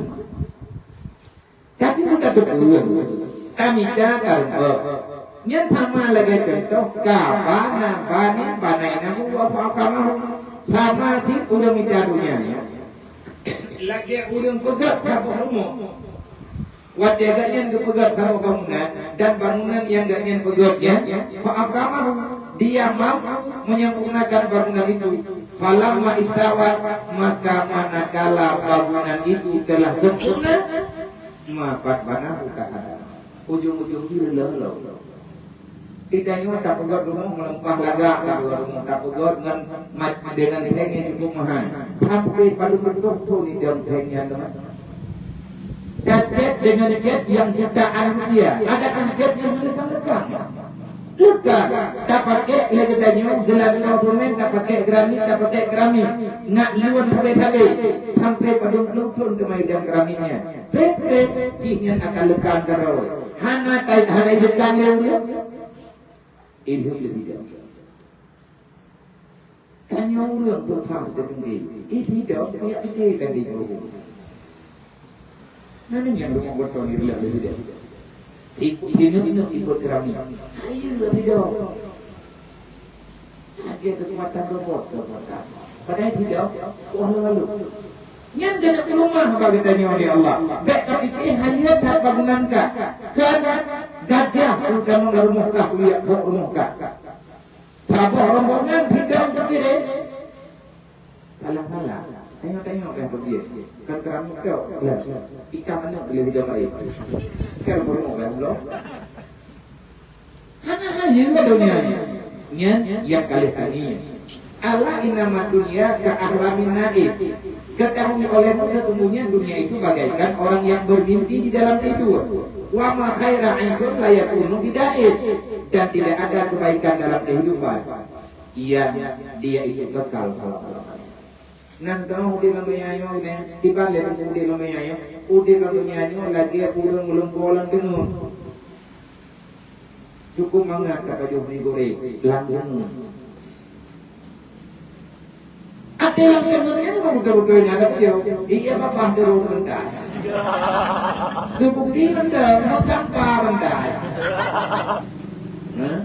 Tapi bukan beutôi. Tamita tarumpok. Nyan sama lagèe contoh, ka bana banin banainahu wa fa aqamahu. Sama cit ureueng mita dunia nyoe. Lagèe ureueng peugöt saboh rumoh. Watèe gobnyan geupeugöt saboh bangunan, dan bangunan nyang gobnyan peugöt nyan, fa aqamahu, dia mampu menyempurnakan bangunan itu. Falamma istawat, maka manakala bangunan itu telah sempurna, ma qad banahu tahaddama. Ujong-ujong jih reuloh-loh. Di tanyoe tapeugöt rumoh meulimpah lagak, tapeugöt rumoh, tapeugöt ngon mat-, dengan seng nyang cukup mahai. Sampoe padum reutôh thôn idong seng nyan teuma. Tacet dengan jet yang jutaan rupiah. Adakah jet nyang meulekang-lekang? Bukan. Tapakék lé geutanyoe, geulantoe seumén, tapakék granit, tapakék keramik. Nak lôn sabe-sabe. Sampoe padum ploh thôn teuma idong keramik nyan. Trép-trép jih nyan akan lekang keudroe. Hana tai-, hana ilekang lé ureueng. Ilheueh lé sidang. Tanyoe ureueng peugah teuntèe. Ih, sidang, piyak pike kan di guru. Nani nyang rumoh beutôi ni rilah lé sidang. Ibu, ibu, ibu, ibu keramik. Ayo, sidang. Lagèe keukuatan robot, keukuatan. Padahai tidak, wah lalu. Nyan geuneuk peulumah bagi tanyoe lé Allah. Bèk tapike hana that bangunan ka. Kan gajah, terutama lam rumoh kah, uyak bak rumoh kah. Saboh rombongan sidang teukiréng. Salah-salah. Tengok-tengok dah pergi. Kan keramik tu. Lah. Ikan mana boleh sidang lain. Kan rumoh kan, belum? Hana hayeu ka donya nyan. Nyan nyang ka lheueh tangieng. Ala innama dunya ka ahlamin naim. Ketahui olehmu sesungguhnya dunia itu bagaikan orang yang bermimpi di dalam tidur. Wa ma khaira aisyun la yakunu bidaim. Dan tidak ada kebaikan dalam kehidupan yang dia itu kekal selama-lamanya. Nan keunoe udeb lam donya nyoe, udeb kiban lé udeb lam donya nyoe. Udeb lam donya nyoe lagée ureuëng meulumpoe lam deungon. Cukup mangat tapajoh mi goreng lam deungon. Até lam deungon nyan memang beutôi-beutôi nyan ada beliau. Iya babah deungon rendah. Teubukti rendah, mau tanpa rendah. Hah?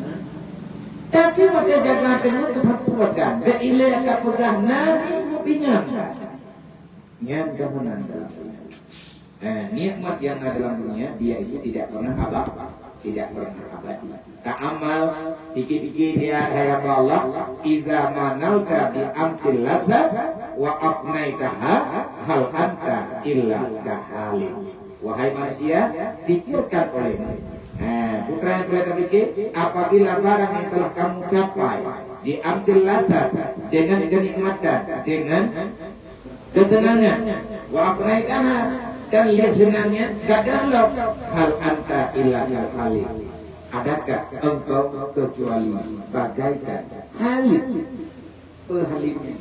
Tapi watée jaga teungoh teupeue dan bek ilée tapeugah nani mubinyan. Nyan keuheunan dalam dunia. Eh, nikmat yang na dalam dunia, dia itu tidak pernah abad, tidak pernah abadi. Ta'amal, pikir-pikir ya, hai hamba Allah, idza manalta bi amsil ladzat wa afnaitaha hal anta illa kahalik. Wahai manusia, pikirkan olehmu. Eh, putra yang boleh terpikir, apabila barang yang telah kamu capai di amsil ladzat dengan kenikmatan, dengan ketenangan, wa afnaitaha, dan lihat senangnya, gadang lom, hal anta illa kal halik. Adakah engkau kecuali bagaikan halik? Pehaliknya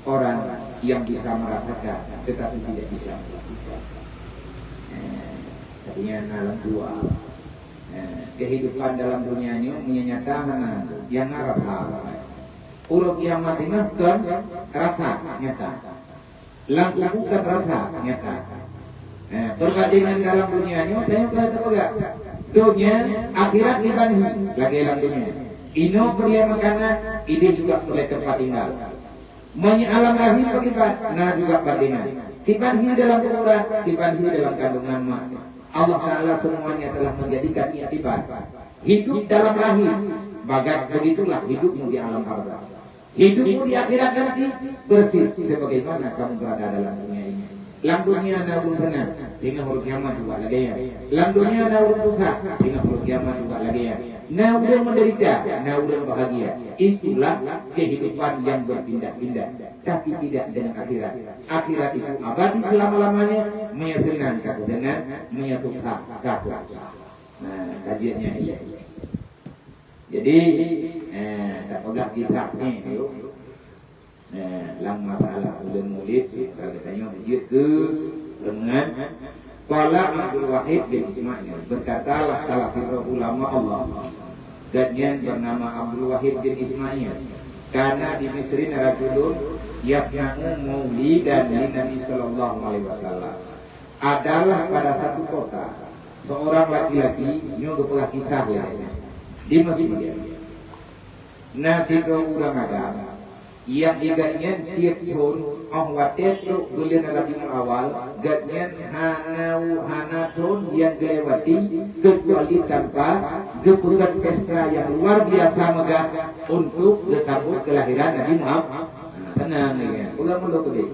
orang yang bisa merasakan tetapi tidak bisa melakukan. Eh, artinya dalam dua. Eh, kehidupan dalam dunia nyoe meunyo nyata hana, nyang arab hal. Uroe kiamat nyoe kon rasa nyata. Lam kubu kon rasa nyata. Eh, perbandingan dalam dunia nyoe tanyoe ka tapeugah. Dunia akhirat dibanding lagée lam dunia. Inoe peureulée makanan, ideh juga peureulée teumpat tinggal. Meunyo alam rahim beugibat, na juga bandingan. Kiban hi dalam kuburan, kiban hi dalam kandungan mak. Allah Ta'ala semuanya telah menjadikan iktibar. Hidup dalam rahim, bagak begitulah hidupmu di alam barzakh. Hidupmu di akhirat nanti persis sebagaimana kamu berada dalam dunia ini. Lam dunia na ureuëng seunang, teungoh uroe kiamat juga lagée nyan. Lam dunia na ureuëng susah, teungoh uroe kiamat juga lagée nyan. Na ureuëng menderita, na ureuëng bahagia. Itulah kehidupan yang berpindah-pindah, tapi tidak dengan akhirat. Akhirat itu abadi selama-lamanya, meunyo seunang ka keuseunang, meunyo susah ka keususah. Nah, kajiannya iya. Jadi, eh, tapeugah kitab ni dulu. Eh, lam masalah buleuen Mulid, si, kalau tanyoe jeuet keu reungan, qala Abdul Wahid bin Ismail, berkatalah salah sidroe ulama Allah, gobnyan bernama Abdul Wahid bin Ismail, kana di Misrin rajulun yasna'u maulidan li Nabi sallallahu alaihi wasallam. Adalah pada satu kota, seorang laki-laki, nyoe geupeugah kisah ya, di Mesir. Na sidroe ureuëng agam, nyang igat nyan tieb thon, óh watée trok buleuen Rabiul Awal, gobnyan hana, hana thon nyang geulewati, keucuali tanpa geupeugét pesta nyang luar biasa megah untuk geusambot keulahiran Nabi Muhammad. Nah, teunang lagée nyan. Peugah mulo keudeh.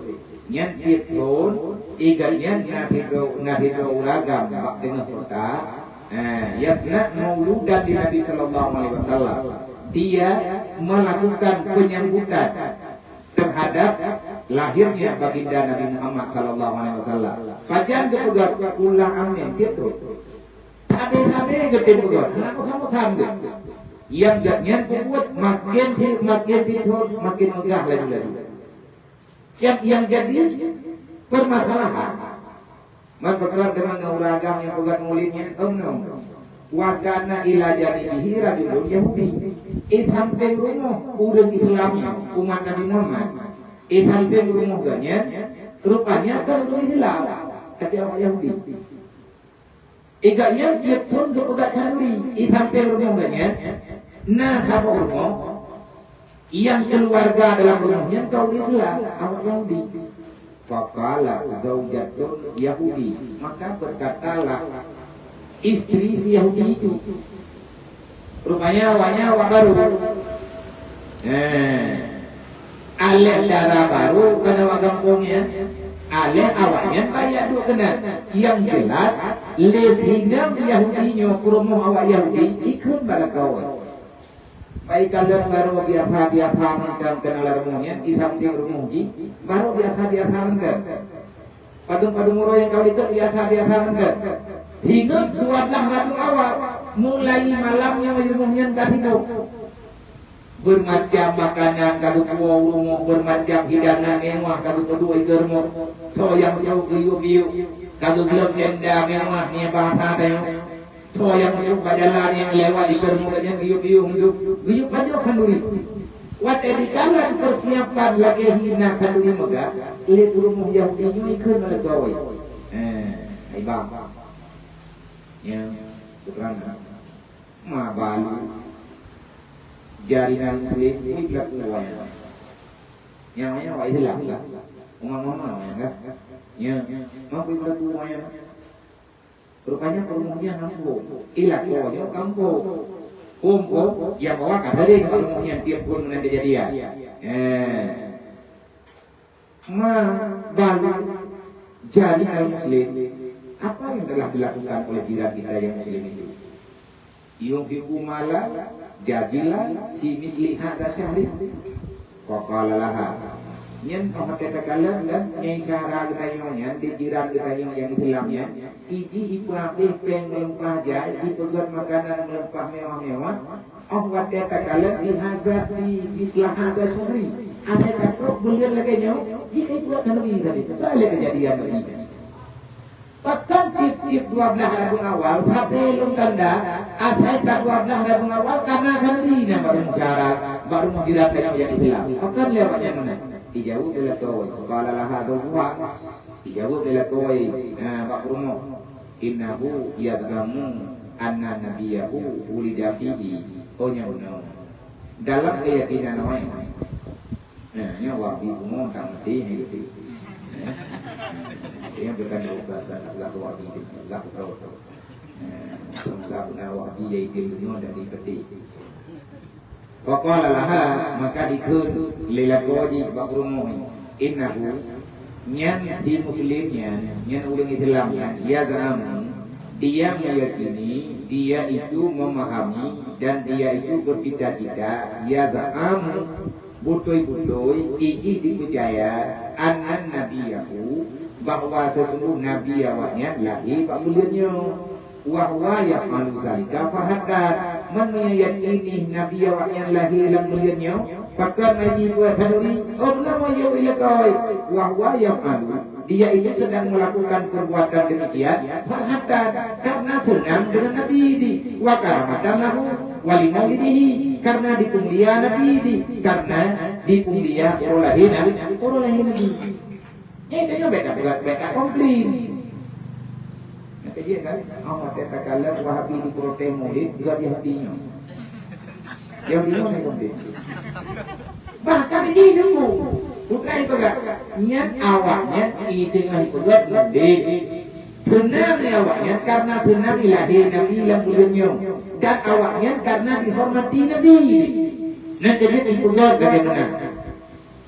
Nyan tieb thon, igat nyan na sidroe, na sidroe ureuëng agam bak teungoh kota, eh, yasna mauludan di Nabi sallallahu alaihi wasallam. Dia melakukan penyambutan terhadap lahirnya baginda Nabi Muhammad sallallahu alaihi wasallam. Pajan geupeugah ulah amin tieb thon. Sabe-sabe geutem peugah, hana peusam-peusam geuh. Nyang gobnyan peubuet maken ti-, maken tieb thon, maken megah laju-laju. Nyang, nyang jadi permasalahan. Maka keunan deungon ureuëng agam nyang peugét mulid nyan, "Em nong, wa kana ila janibihi rajulun Yahudi." Di sampéng rumoh ureuëng Islam nyan, umat Nabi Muhammad. Di sampéng rumoh gobnyan, rupanya kon ureuëng Islam, tapi awak Yahudi. Igat nyan tieb thon geupeugét khanduri, di sampéng rumoh gobnyan na saboh rumoh nyang keuluwarga dalam rumoh nyan kon Islam, awak Yahudi. Faqala zaujatun Yahudi, maka berkatalah istri si Yahudi itu, rupanya awaknyan awak barô. Eh, aléh dara barô kon awak gampông nyan, aléh awaknyan baya duek keunan. Nyang jelas, lé inong Yahudi nyoe peurumoh awak Yahudi ikheun bak lakoe. Pai kalon barô biasa-biasa mantong keunan rumoh nyan, di sampéng rumoh jih, barô biasa-biasa mantong. Padum-padum uroe nyang ka likot biasa-biasa mantong. Singoh dua blaih Rabiul Awal, mulai malam nyoe rumoh nyan ka sibok. Beumacam makanan ka geupuwoe u rumoh, beumacam hidangan mewah ka geupeuduek i rumoh. Soe nyang geuyue-geuyue, ka geuglöng tenda mewah, nyan bahasa tanyoe. Soe nyang meuduek bak jalan nyang lewat di keureumoh nyan geuyue-geuyue meuduek, geuyue pajoh khanduri. Watèe jikalon peusiapan lagèe hina khanduri meugah, lé peurumoh Yahudi nyoe ikheun lam lakoe. Eh, hai bang. Ya, keterangan. Ma balu. Jaringan muslim, ini pelaku wayang. Nyang, nyang awak Islam lah. Umat-umat nyang kan? Ya, mampu pelaku wayang. Rupanya peurumoh nyan kampung. Ilako nyoe kampung. Kampung, nyang awak ka tadi peurumoh nyan tiep phon meunan kejadian. Eh. Ma balu jaringan muslim. Apa yang telah dilakukan oleh jiran kita yang muslim itu? Yunfiqu malan jazilan fi misli hadza syahri. Faqala laha. Nyan óh watèe takalon dan nyang syara geutanyoe nyan, di jiran geutanyoe nyang Islam nyan, iji ipeuhabéh péng meulimpah jai, ipeugöt makanan meulimpah mewah-mewah, óh watèe takalon fi hadza fi misla hadza syahri. Asai tatrok buleuen lagèe nyoe, jih ka ipeugöt khanduri tadi. Balik kejadian tadi. Pakon tiep-tiep dua blaih Rabiul Awal, sabe lôn tanda, asai ka dua blaih Rabiul Awal, kana khanduri nyan bak rumoh syara, bak rumoh jiran tanyoe nyang Islam. Pakon lé awak nyan meunan? Ijaweueb lé lakoe, qala laha zawjuha. Ijaweueb lé lakoe, na bak peurumoh, "Innahu yaz'amu anna nabiyyahu wulida fihi." Oh, nyan meunan. Dalam keyakinan awak nyan. Nah, nyoe Wahabi bunoe tak ngerti, nyan gitu. Nyan bukan, bukan, bukan, bukan Wahabi, bukan, bukan. Nah, bukan Wahabi, ya, itu nyoe dari peti. Faqala laha, maka dikheun lé lakoe jih bak peurumoh, "Innahu," nyan si muslim nyan, nyan ureueng Islam nyan, "yaz'amu," dia meyakini, dia itu memahami, dan dia itu bercita-cita, yaz'amu, beutôi-beutôi jih dipeucaya, anna nabiyyahu, bahwa sesungguh nabi awaknyan lahé bak buleuen nyoe. Wa huwa yaf'alu zalika fahaddad. Man meuyakin nabi awaknyan lahé lam buleuen nyoe, pakon meunan jibuet khanduri? Oh, meunan yue ilakoi. Wa huwa yaf'alu. Dia itu sedang melakukan perbuatan demikian, fahaddad, karena senang dengan Nabi di, wa karamatan lahu, wa limaulidihi, karena dipeumulia Nabi di, karena dipeumulia uroe lahé Nabi, uroe lahé Nabi. Eh, dia nyoe bèk, bèk, bèk komplain. Nyang keujeuet kan? Oh, watèe takalon Wahabi diprotes Maulid, bukan Yahudi nyoe. Yahudi nyoe nyang komplain. Bahkan ini nunggu. Bukan itu kan? Nyan awaknyan i teungoh ipeugöt Maulid. Seunang ni awaknyan karena seunang lahé Nabi lam buleuen nyoe. Dan awaknyan karena dihormati Nabi. Nyan keujeuet ipeugöt bagaimana?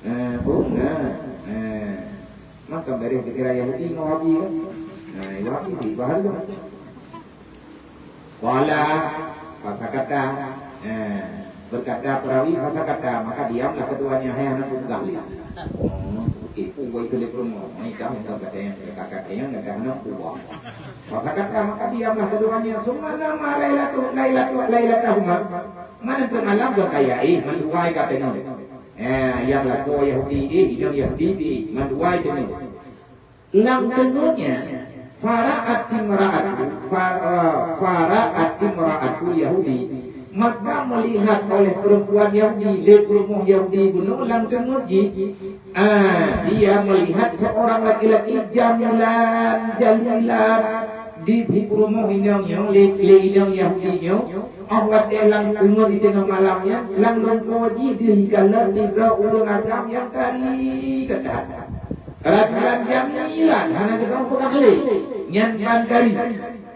Eh, oh, nah. Eh, maka bareh dikira Yahudi ngon Wahabi kan? Nah, Wahabi di bahaya. Qala fasakata. Eh, berkata perawi fasakata, maka diamlah keduanya, hai hana peugah lé. Oh, oke, puwai keu lé peurumoh. Mai kah minta kata nyang, kata nyang, kata hana puwai. Fasakata, maka diamlah keduanya. Summa nama lailatu, lailatu, lailatahuma. Mana tu malam berkaya, eh, mandua kata nyoe. Eh, nyang lakoe Yahudi deh, inong Yahudi deh, mandua teungoh. Lam teungoh nyan, fara'at imra'atu, fa-, eh, fara'at imra'atu Yahudi. Maka melihat oleh perempuan Yahudi, lé peurumoh Yahudi bunoe lam teungoh jih, ah, dia melihat seorang laki-laki jamilan, jalilan, di, di peurumoh inong nyoe, lé, lé inong Yahudi nyoe, óh watèe lam teungoh di teungoh malam nyan, lam lungkô jih deuh ikalon sidroe ureueng agam nyang kari keutat. Rajulan jamilan, hana geudong peugah lé, nyan ban kari.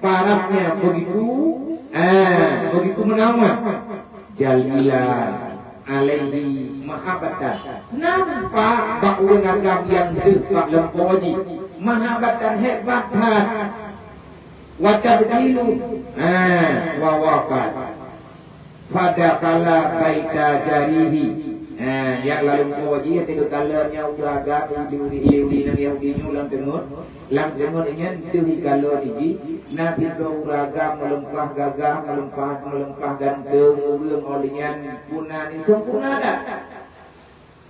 Parasnya begitu, ah, begitu menawan. Jalilan alaihi mahabbatan. Nampak bak ureueng agam nyang deuh bak lungkô jih. Mahabbatan hebat that. Wa tabdilu. Ha, wa wafat. Fadakhala baita jarihi. Ha, nyang laleueng po jih teuka kalon nyang udah agam di, di, di, di nang Yahudi nyoe lam teungeut. Lam teungeut nyan teuh ikalon jih, na sidroe ureueng agam meuleumpah gagah, meuleumpah, meuleumpah ganteng, ureueng óh lheueh nyan puna ni sempurna that.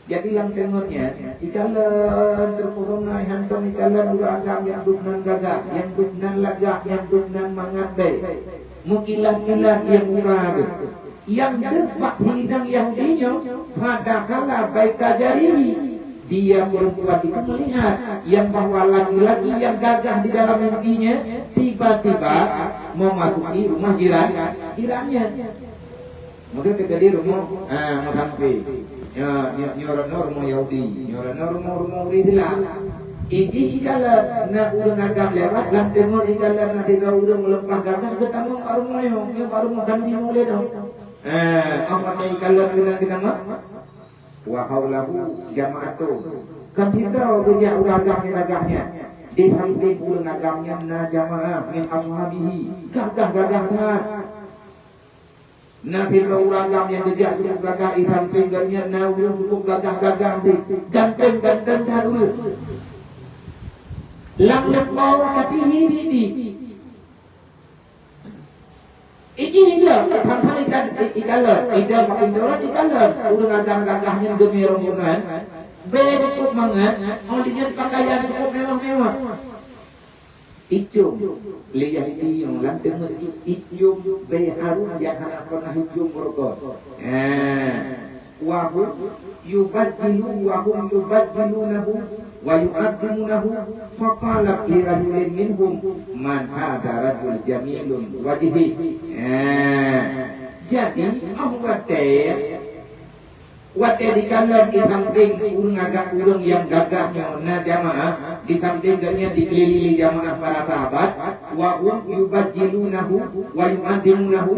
Jadi lam teungeut nyan, ikalon teupeurunoe hantom ikalon ureueng agam nyang dum nan gagah, nyang dum nan lagak, nyang dum nan mangat bèe. Meukilat-kilat nyang muka geuh. Nyang deuh bak hireuen Yahudi nyoe, fadakhala baita jarihi. Dia perempuan itu melihat yang bahwa laki-laki yang gagah di dalam mimpinya tiba-tiba memasuki rumah jiran, jirannya. Maka ketika di rumah, ah, meusampoe. Ya, nyo-, nyoe rumoh Yahudi, nyoe rumoh, rumoh ureueng Islam. Iji ikalon na ureueng agam lewat, lam teungeut ikalon na sidroe ureueng meuleumpah gagah, geutamong bak rumoh nyoe, nyoe bak rumoh Sandi Maulid nyoe. Eh, apa tadi kalau kena, kena mak? Wa haulahu jama'atun. Kan kita berjak ureueng agam nyang gagah nyan. Di samping ureueng agam nyan na jamaah min ashabihi. Gagah-gagah that. Na sidroe ureueng agam nyang geujak cukup gagah, di samping gobnyan na ureueng cukup gagah-gagah deh. Ganteng-ganteng that ureueng. Lam leupah katihi bibi. Iji ilôn, than-than ikan, i-, ikalon, idong bak indoro ikalon. Ureueng agam gagah nyan geumè rombongan, bèe cukup mangat, óh lheueh nyan pakaian cukup mewah-mewah. Icom, lé Yahudi nyoe lam teungeut i-, icom bèe hareuem nyang hana pernah icom beurukon. Nah, Wa hum yubajjilu, wa hum yubajjilunahu wa yu'azzimunahu, faqalat li rajulin minhum, "Man hadha rajul jamilun wajhi." Eh, jadi, óh watèe, watèe dikalon di samping ureueng agam, ureueng nyang gagah nyoe na jamaah, di samping gobnyan dikeulilingui jamaah para sahabat, wa hum yubajjilunahu wa yu'azzimunahu,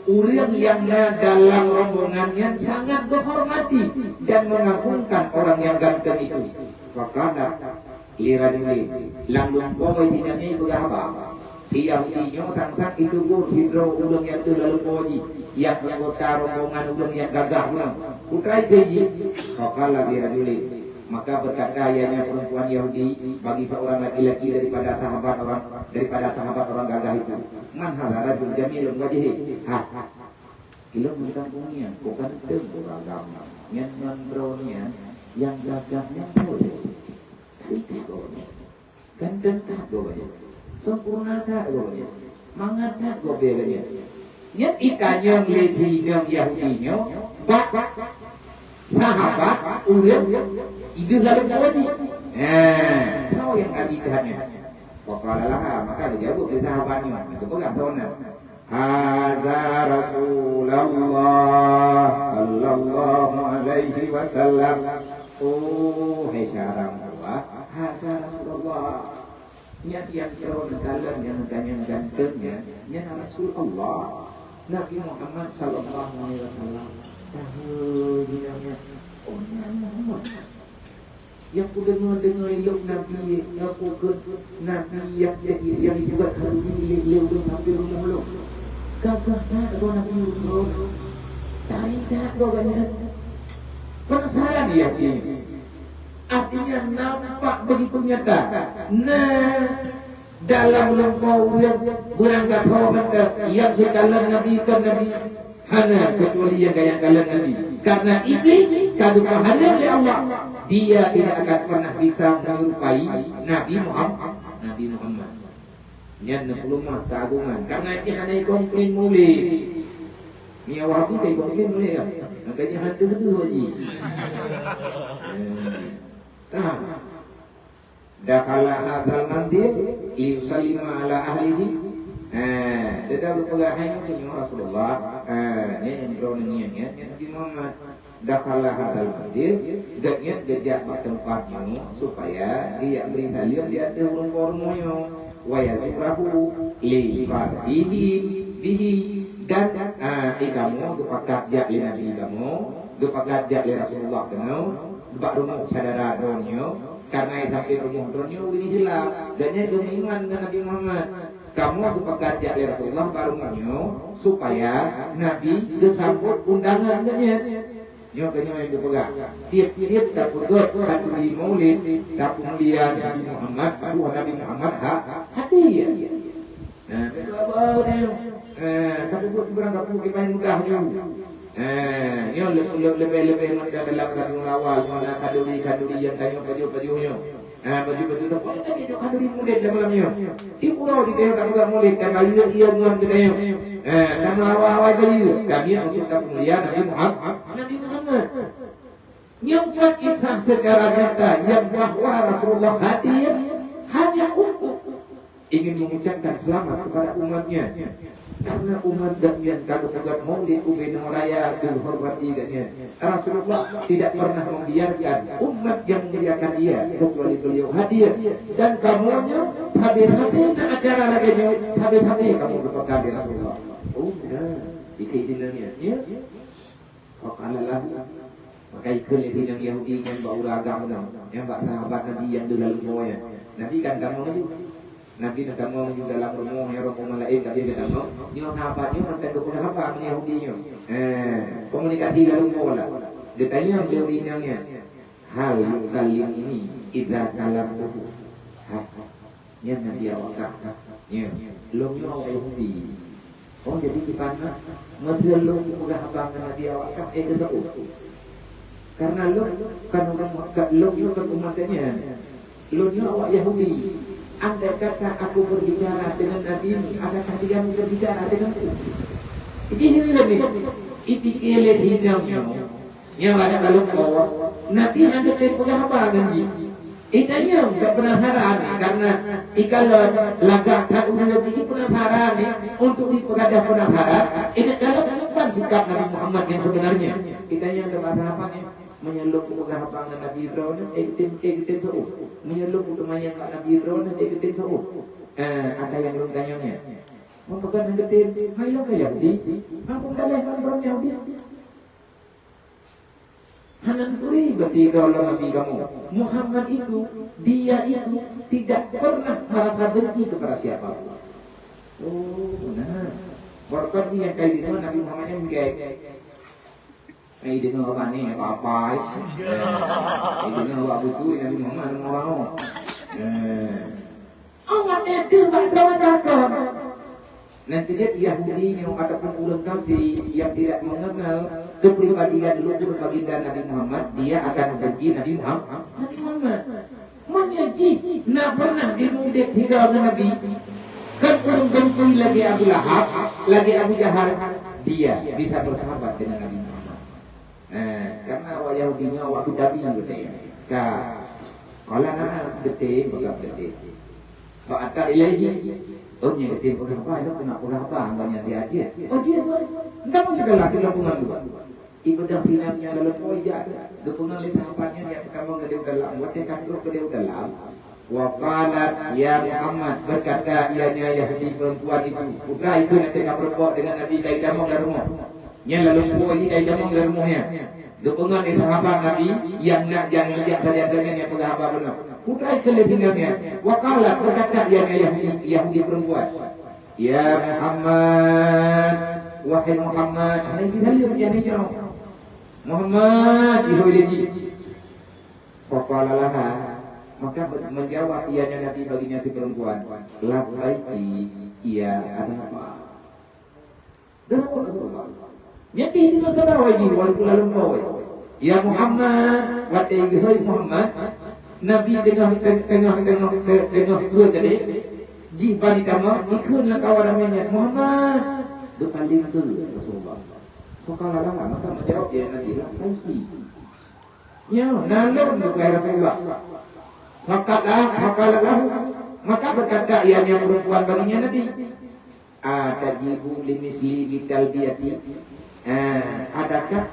ureueng nyang na dalam rombongan nyan sangat geuhormati dan mengagungkan orang yang ganteng itu. Faqalat li rajulin, lam lumpoe jih nyan peugah haba. Si Yahudi nyoe sang-sang jiteugur sidroe ureueng nyang deuh lam lumpoe jih, nyang anggota rombongan ureueng nyang gagah nyoe. Peue treuk jih? Faqalat li rajulin, maka berkata ianya perempuan Yahudi bagi seorang laki-laki daripada sahabat orang, daripada sahabat orang gagah itu, "Man hadha rajul jamilun wajhi?" "Hah, ilôn meukampông nyan, kok ganteng ureueng agam nyan, nyan ngon droeneuh nyang gagah nyan peue?" Itu droeneuh. Ganteng that gobnyan. Sempurna that gobnyan. Mangat that gobnyan. Nyan itanyong lé si inong Yahudi nyoe bak sahabat ureueng ideuh lam lumpoe jih. Nah, soe nyang ka jitanyong? Faqala laha, maka geujaweueb lé sahabat nyoe. Geupeugah droeneuh, "Haza Rasulullah sallallahu alaihi wasallam." Oh, hai syedara meutuah, haza Rasulullah. Nyan nyang keudroe neukalon nyang ganyang ganteng nyan, nyan Rasulullah. Nabi Muhammad sallallahu alaihi wasallam. Tahu nyan, oh, nyan Muhammad. Nyang kudeungoe-deungoe ilôn Nabi, nyang kukheun Nabi nyang jadi, nyang dibuat khanduri lé, lé ureueng mampir rumoh lôn. Gagah that goe Nabi rumoh lôn. Tari that goe gobnyan. Penasaran Yahudi. Artinya nampak begitu nyata. Nah, dalam lumpoe ureueng beurangkat ho mantong nyang geukalon Nabi kon Nabi, hana keucuali nyang gaya kalon Nabi. Karena Iblis ka geupeuhareuem lé Allah, dia tidak akan pernah bisa menyerupai Nabi Muhammad. Nabi Muhammad. Nyan na peulumah keuagongan. Karena jih hana ikomplain mulai. Nyan Wahabi ka ikomplain mulai kan? Makanya hantu betul haji. Eh. Nah. Dakhala hadzal manzil liyusallima ala ahlihi. Eh, dia dah berpegang hai nyoe Rasulullah. Eh, ni yang droeneuh nyan, ya, Nabi Muhammad. Dakhala hadzal manzil, gobnyan geujak bak teumpat nyoe supaya geujak bri saleuem di ateueh ureueng po rumoh nyoe. Wa yazurahu li farhihi bihi, dan, ah, i kamoe geupakat jak lé Nabi kamoe, geupakat jak lé Rasulullah keunoe bak rumoh syedara droeneuh. Karena di samping rumoh droeneuh ureueng Islam, dan nyan geumeuiman ngon Nabi Muhammad. Kamoe geupeugah jak lé Rasulullah barô meunyoe supaya Nabi geusambot undangan geuh nyan. Nyoe keuh nyoe nyang geupeugah, tiep-tiep tapeugét khanduri Maulid, tapeumulia Nabi Muhammad, buah Nabi Muhammad ha-, hadir. Nah, beutôi nyoe. Eh, tapeugét barang kapeugét paléng mudah nyoe. Eh, nyoe le-, le-, leubeh-leubeh mantong dalam rabiul awal, nyoe na khanduri-khanduri nyang tanyoe pajoh-pajoh nyoe. Ah, baju-baju tu, oh, tadi tu khanduri Maulid lam malam nyoe. Di uroe di daerah tapeugah Maulid, dan bayu iya ngon geutanyoe. Ah, dan hawa-hawa bayu, dan niat untuk tapeumulia Nabi Muhammad. Nabi Muhammad. Nyang buet kisah secara nyata yang bahwa Rasulullah hadir hanya untuk ingin mengucapkan selamat kepada umatnya. Karena umat geuhnyan ka geupeugét Maulid ubé nyoe raya geuhormati geuhnyan. Rasulullah tidak pernah membiarkan umat yang memuliakan Dia kecuali beliau hadir. Dan kamoe nyoe, habéh-habéh na acara lagée nyoe, habéh-habéh kamoe geupeugah lé Rasulullah. Oh, nah, ikei dinanya, ya. Faqala lahu, maka ikheun lé si inong Yahudi nyan bak ureueng agam nyan, nyang bak sahabat Nabi nyang deuh lam rumoh nyan. Nabi kan tamong laju. Nabi na tamong laju dalam rumoh, nyang roh rumoh laén ka lheueh tamong. Nyoe sahabat nyoe mantong geupeugah haba ngon Yahudi nyoe. Eh, komunikasi lam rumoh lah. Geutanyong lé ureueng inong nyan, "Hal yukallimuni idza kalamtuhu?" Ha. Nyan Nabi awak kah. Nyan, lôn nyoe awak Yahudi. Oh, jadi di mana? Meuseu lôn peugah haba ngon Nabi awak kah, eh, geuseuôt. Karena lôn kan ureueng Mekah, lôn nyoe kan umat geuhnyan. Lôn nyoe awak Yahudi. Andai kata aku berbicara dengan Nabi, adakah dia berbicara denganku? Jadi, ini lôn ni. Ipike lé si inong nyoe. Nyang lagak lalong po, Nabi hana teupeugah haba ngon jih. Itanyong ka peunasaran, karena ikalon lagak that ureueng jih peunasaran ni, untuk jipeugadah peunasaran, ikalon ban sikap Nabi Muhammad yang sebenarnya. Itanyong ka bahasa apa ni? Meunyoe lôn peugah haba ngon Nabi droeneuh, eh, geutem, eh, geutem seuôt. Meunyoe lôn peuteumayang ngon Nabi droeneuh, eh, geutem seuôt. Eh, ada nyang lôn tanyong nyan. Meunyoe peugah geutem, hai lôn ka Yahudi. Hana peugah lé ngon droeneuh Yahudi. Hana turi berarti droe lom Nabi kamoe. Muhammad itu, dia itu tidak pernah merasa benci kepada siapa pun. Oh, nah. Barokon nyang kai deungoe Nabi Muhammad nyan meugai. Kai deungoe bak ni apa-apa. Kai deungoe bak buku Nabi Muhammad deungoe bangoe. Eh. Awak nyan deuh bak droe takon. Nan teubiet Yahudi nyoe ataupun ureueng kafé yang tidak mengenal kepribadian luhur baginda Nabi Muhammad, dia akan membenci Nabi Muhammad. Nabi Muhammad. Meunyoe jih na pernah dimudik hidang ngon Nabi, kan ureueng beutôi lagée Abu Lahab, lagée Abu Jahal, dia bisa bersahabat dengan Nabi Muhammad. Eh, karena awak Yahudi nyoe awak Nabi beutôi. Ka, qala na'am, beutôi, peugah beutôi. Fa ata ilaihi. Oh, nyan beutôi peugah haba, nyoe keuneuk peugah haba, enggak nyan dia aja. Oh, dia buat. Entah pun juga laki laki ngan buat. Ibadah pinang nyang lalu poi jak. Geupeungon lé sahabat nyan nyang pertama geude dalam. Watée ka trok geude dalam. Wa qalat, "Ya Muhammad," berkata ianya Yahudi perempuan itu. Putra itu nanti ka beureumpok dengan Nabi dari damong dan rumoh. Nyan lalu poi dari damong dan rumoh nyan. Geupeungon lé sahabat Nabi nyang nak jangan jak saja dengan nyang peugah haba beuna. Putra itu lé tinggal nyan. Wa qalat, berkata ianya Yahudi, Yahudi perempuan, "Ya Muhammad, wahai Muhammad," hana disaleuem ianya nyoe. "Muhammad," ihôi lé jih. Faqala laha, maka menjawab ianya Nabi baginya si perempuan, "Labbaiki, iya, ada apa?" Dah apa Rasulullah? Nyan teuh teungoh teurawai jih walaupun lalong gawai. "Ya Muhammad," watée geuhôi Muhammad, Nabi teungoh, teungoh, teungoh, teungoh, teungoh keu tadi, jih bani tamong, ikheun lam kawan ramé nyan, "Muhammad!" Geupaleng keu Rasulullah. Faqala laha, maka menjawab dia Nabi, "Labbaiki." Ya, na lôn, wahai Rasulullah. Faqala, faqala lahu, maka berkata ianya perempuan baginya Nabi, "Atajibu li misli bi talbiyati?" Ah, adakah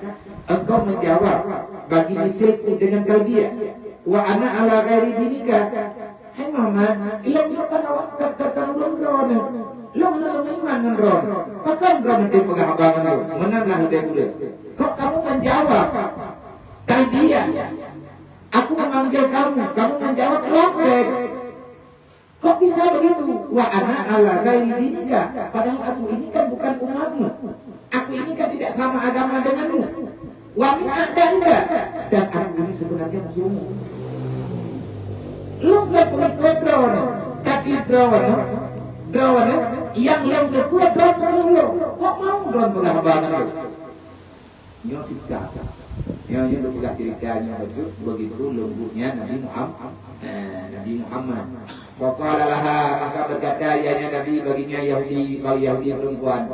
engkau menjawab bagi misilku dengan talbiyah? Wa ana ala ghairi dinika. Hai Muhammad, ilôn nyoe kan awak ka, ka, ka ureueng droeneuh. Lôn hana lôn iman ngon droeneuh. Pakon droeneuh teupeugah haba ngon lôn? Meunan lah leubeh kureueng. Kok kamu menjawab talbiyah? Aku memanggil kamu, kamu menjawab labbaik. Kok bisa Saya begitu, wa ana ala ghairi dinika, padahal aku ini kan bukan umatmu. Aku ini kan tidak sama agama denganmu. Wa min a'daika, dan aku ini sebenarnya musuhmu. Lôn ka peurumpok droeneuh, tapi droeneuh, droeneuh nyang lôn teupeue droe musuh lôn. Kok mau droe peugah haba ngon lôn? Nyoe singkat. Nyoe, nyoe lôn peugah cerita nyoe beutôi, begitu lôn buet nyan Nabi Muhammad. Eh, Nabi Muhammad. Faqala laha, maka berkata ianya Nabi baginya Yahudi, bagi Yahudi perempuan,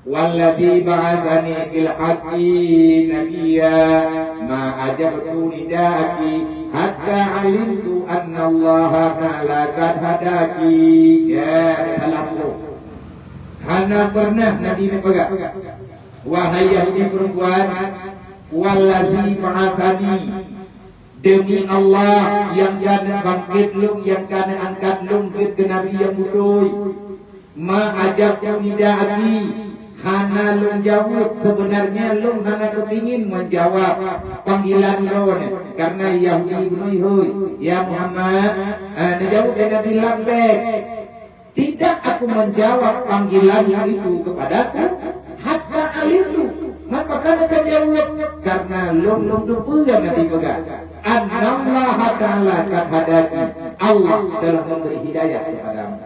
"Walladzi ba'atsani bil haqqi nabiyya, ma ajabtu nida'aki hatta alimtu annallaha ta'ala qad hadaki." Ya, salah huruf. Hana pernah Nabi neupeugah, "Wahai Yahudi perempuan, walladzi ba'atsani, demi Allah nyang ka neubangkét lôn, nyang ka neuangkat lôn jeuet keu nabi nyang beutôi, ma ajabtu nida'aki, hana lôn jaweueb, sebenarnya lôn hana keupingin menjawab panggilan lôn, karena Yahudi bunoe hôi, ya Muhammad, eh, neujaweueb lé Nabi, labbaik." Tidak aku menjawab panggilanmu itu kepadaku, hatta alimtu, maka kana ka jaweueb, karena lôn, lôn teupeue nyang Nabi peugah, annallaha ta'ala qad hadaki, Allah telah memberi hidayah kepadamu.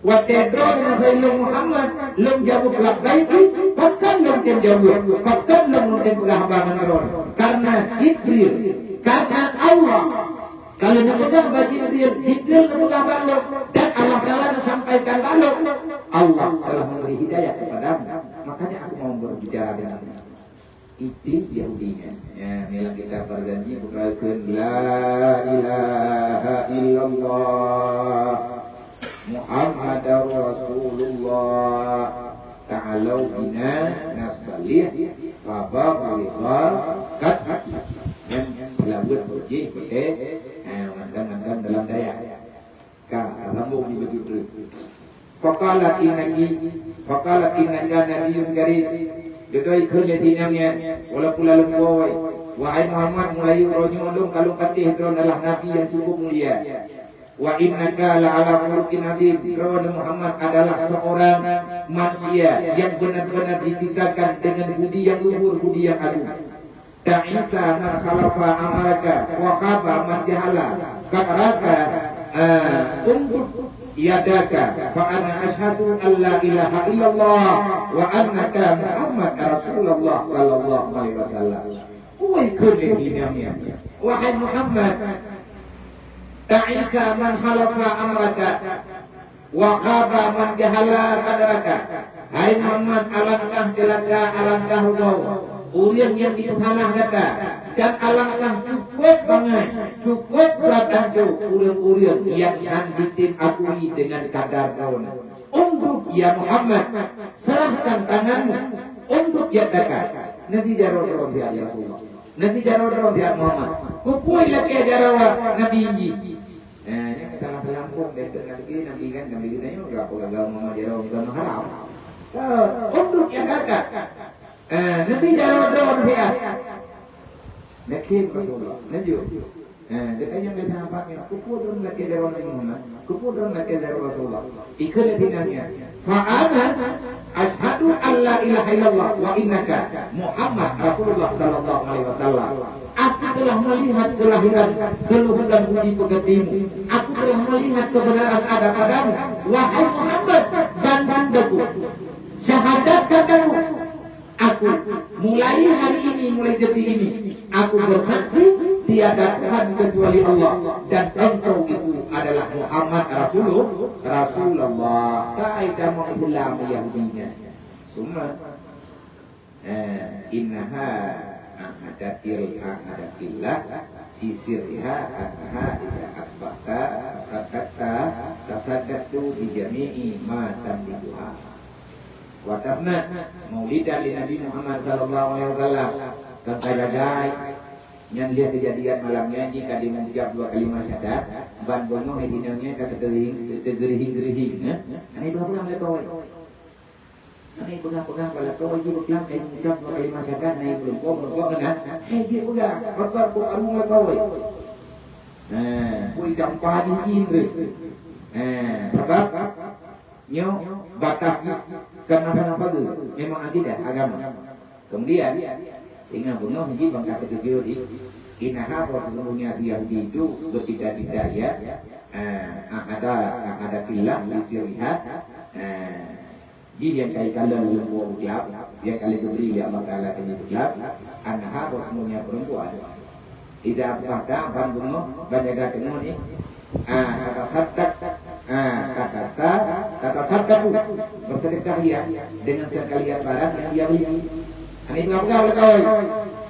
Watée droe neuhôi lôn Muhammad, lôn jaweueb labbaik, pakon lôn tem jaweueb, pakon lôn, lôn tem peugah haba ngon droe, karena Jibril, karena Allah. Kalau neupeugah bak Jibril, Jibril neupeugah bak lôn, dan Allah Taala neusampaikan bak lôn, Allah telah memberi hidayah kepadamu. Makanya aku mau berbicara denganmu. Itu Yahudi nyan. Ya, dalam kitab Barzanji buka kheun, "La ilaha illallah Muhammadar Rasulullah." Ta'alau bina nastalih, fabab ridha kat hati. Dan selawat puji pada, eh, mantap-mantap dalam daya. Ka, sambung di baju tu. Faqalat innaki, faqalat innaka nabiyyun karim. Dedoi kheun lé tinang nyan, walaupun laleueng boi. Wahai Muhammad, mulai uroe nyoe lôn ka lôn patéh droe adalah nabi nyang cukup mulia. Wa innaka la'ala khuluqin adzim. Droeneuh Muhammad adalah seorang manusia yang benar-benar diciptakan dengan budi yang luhur, budi yang agung. Ta'isa man khalafa amaraka wa khaba man jahala qadraka, eh, umdud yadaka fa ana asyhadu an la ilaha illallah wa annaka Muhammad Rasulullah sallallahu alaihi wasallam. Ui keuneuk inong nyan, wahai Muhammad, ta'isa man khalafa amraka, wa khaba man jahala qadraka. Hai Muhammad, alangkah ceulaka, alangkah rugoe ureuëng nyang jipeusalah gata, dan alangkah cukôp bangai, cukôp brat ancô ureuëng-ureuëng nyang hán jitem akui deungon kadar droeneuh. Undur, ya Muhammad, serahkan tanganmu. Undur yadaka. Nabi jaroe droe siat, ya Rasulullah. Nabi jaroe droe siat Muhammad. Keupeue lakée jaroe Nabi jih? Eh, nyan salah-salah phon, bèk keu Nabi, Nabi kan, Nabi geutanyoe gak peugah agama jaroe agama haram. Eh, undur yadaka. Eh, Nabi jaroe droe siat. Yakin Rasulullah. Lanjut. Eh, dia tanya, dia sahabat ni, "Keupeue droeneuh lakée jaroe Nabi Muhammad? Keupeue droeneuh lakée jaroe Rasulullah?" Ikheun lé tinang nyan, "Fa ana asyhadu an la ilaha illallah wa innaka Muhammad Rasulullah sallallahu alaihi wasallam." Aku telah melihat kelahiran, keluhuran budi peugatimu. Aku telah melihat kebenaran ada padamu. Wahai Muhammad, bantu aku. Syahadatkan aku. Aku, mulai hari ini, mulai detik ini, aku bersaksi tiada Tuhan kecuali Allah dan engkau itu adalah Muhammad Rasulullah, Rasulullah. Kai tamong Islam Yahudi nyan. Summa, eh, innaha ahadatil ahadatillah fi sirriha annaha idza asbahta tasaddaqta tasaddaqtu bi jami'i ma tamlikuha. Wa tasna maulidan li Nabi Muhammad sallallahu alaihi wasallam. Kan ka jagai nyan lheueh keujadian malam nyan jih ka jimucab dua kalimah syahadat, ban bunoe hai inong nyan ka teugeurihing, teugeurihing-geurihing, eh? Hana ipeugah-peugah lé kawai. Hana ipeugah-peugah bak lakoe jih beuklam, hai jimucab dua kalimah syahadat, hai meureumpok-meureumpok keunan, hai jipeugah, pakon bak arung lakoe. Eh, bui gampang jih jih. Eh, sebab nyoe batas jih kenapa-napa tu. Memang akidah agama. Kemudian, ingat beungoh jih bangka ketujuh di inaha bahwa sesungguhnya si Yahudi itu bercita-cita ya, eh, ada ada kilah isi lihat, eh, Jih nyang ka ikalon lé leumo beuglap, nyang ka lheueh geubri lé Allah Taala keu nyan beuglap, anha bosmu nyang peurempuan. Idza asbahta, ban beungoh, ban jaga teungoh nyoe. Ah, tatasaddaq, ah, tatata, tatasaddaqu, bersedekah ia dengan sekalian barang yang dia beli. Hana peugah-peugah lé kawan.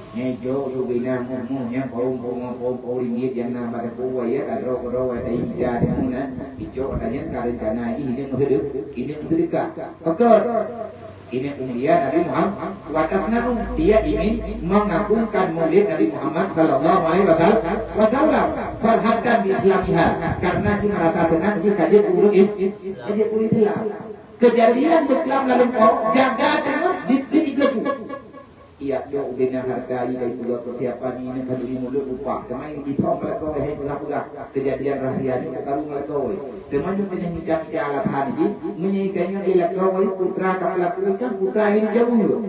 Nyan icok, icok bina, muh-muh, nyan pawong, pawong, pawong, pawong ringgit nyang na bak teungku, ya, kadroe-kadroe, ada ija di mana, icok, ada nyan ka rencana jih, hidup meuhidup, hidup meusedekah. Pakon? Ini mulia Nabi Muhammad, watas namu, dia ingin mengagungkan maulid Nabi Muhammad sallallahu alaihi wasallam. Farhatan bi islamiha, karena dia merasa senang jika dia urut Islam. Kejadian beukelam lalu kau jaga dengan di, di, di, di, Tiep-tiep ubena hareuta ié dai peugah peursiapan ié nyan ka geubri mulod upah. Teuma ié jithom meulakoe hai peugah-peugah keujadian rahsia nyoe teukaru meulakoe. Teuma nyoe meunyoe mita-mita alat han jih, meunyoe ié tanyoe ilakoe putra ka peulaku kan putra ié jaweueb.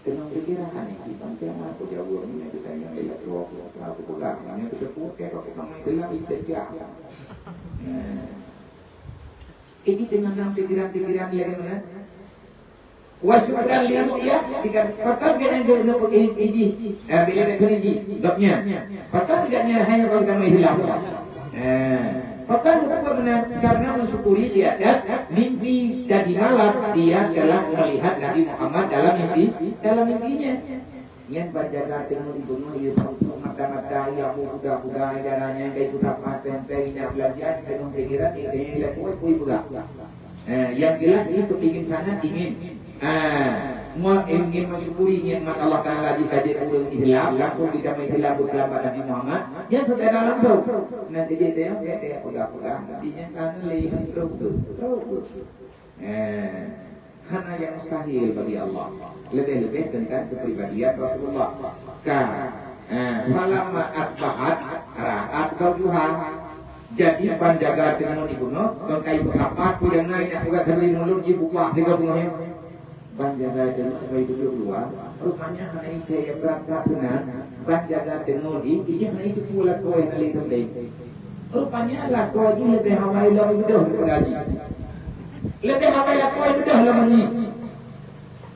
Teuma pikiran han jih, bang teuma aku jaweueb nyoe ié tanyoe ilakoe putra aku peugah. Nyoe teupeue keu kau peugah mai teulam ié teucah. Nah. Ini dengan dalam pikiran-pikiran dia kan, Wa syukran li ru'yah, tiga, pakon geuh nyan geuh, geuh, iji, eh, bila dak keuneuk ji, gobnyan. Pakon gobnyan hanya bak tamah hilaf. Eh, pakon geuh meunan karena mensyukuri di atas mimpi tadi malam dia telah melihat Nabi Muhammad dalam mimpi, dalam mimpinya. Nyan ban jaga teungoh di beungoh, ié peurumpok mata-mata, ié abu buda-buda, negara nyan, dai putra paten, peng, indak beulanja, teungoh pikiran, ié, ié, ié, pui, pui, peugah. Eh, yang jelas itu ingin sangat ingin. Ah, mau ingin mensyukuri nikmat Allah Taala di kaji ureueng Islam, langsung di kami Islam berkelambat Nabi Muhammad, yang secara langsung. Nanti dia tengok, dia tengok pegang-pegang, nanti yang kan leh, terus tu, terus tu. Eh, hana yang mustahil bagi Allah. Lebih-lebih tentang kepribadian Rasulullah. Ka, eh, falamma asbahat ra'at zaujuha. Jadi ban jaga teungoh di beungoh, bang kai beurapa peue nyang na indak peugah keuneuk mulod jih bukah tiga beungoh nyan. Ban jaga teungoh bak duek luwa, rupanya hana ié nyang beurangkat keunan, ban jaga teungoh di, ijih hana ié teupeu lakoe hana lé teunteng. Rupanya lakoe jih leubeh awai lom ibeudôh daripada jih. Leubeh awai lakoe ibeudôh lom nyan.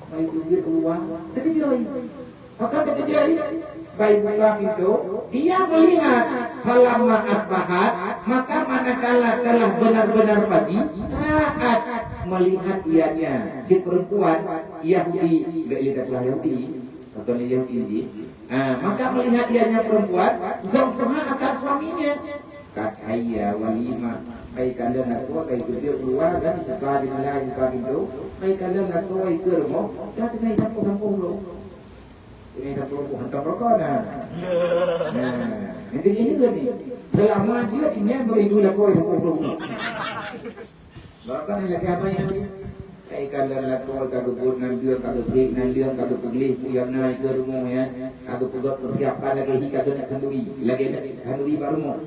Bak duek luwa, teukeujot. Maka teukeujot, bak buka pintoe, dia melihat, falamma asbahat, maka manakala telah benar-benar pagi, ra'at, melihat ianya, si perempuan Yahudi, bèk lé tapeugah Yahudi, atau ni Yahudi, ha, maka melihat ianya perempuan, zaujuha akan suaminya. Qad hayya walima, bak ikalon lakoe, bak iduek luwa, dan buka jendela, buka pintoe, bak ikalon lakoe, ikeue rumoh, dan teungoh itampoh-tampoh lom. Ini dah puluh hantam rokok dah. Nah, nanti ini juga ni. Selama dia tinggal beribu lakoe sepuluh. Bahkan yang lagi apa yang ni? Ikan dan lakoe ka geubeuet nan leueng, ka geubeuet nan leueng, ka geupeugleh, puyang na ikeue rumoh ya. Ka geupeugöt persiapan lagi hi ka geuneuk khanduri. Lagi neuk khanduri bak rumoh.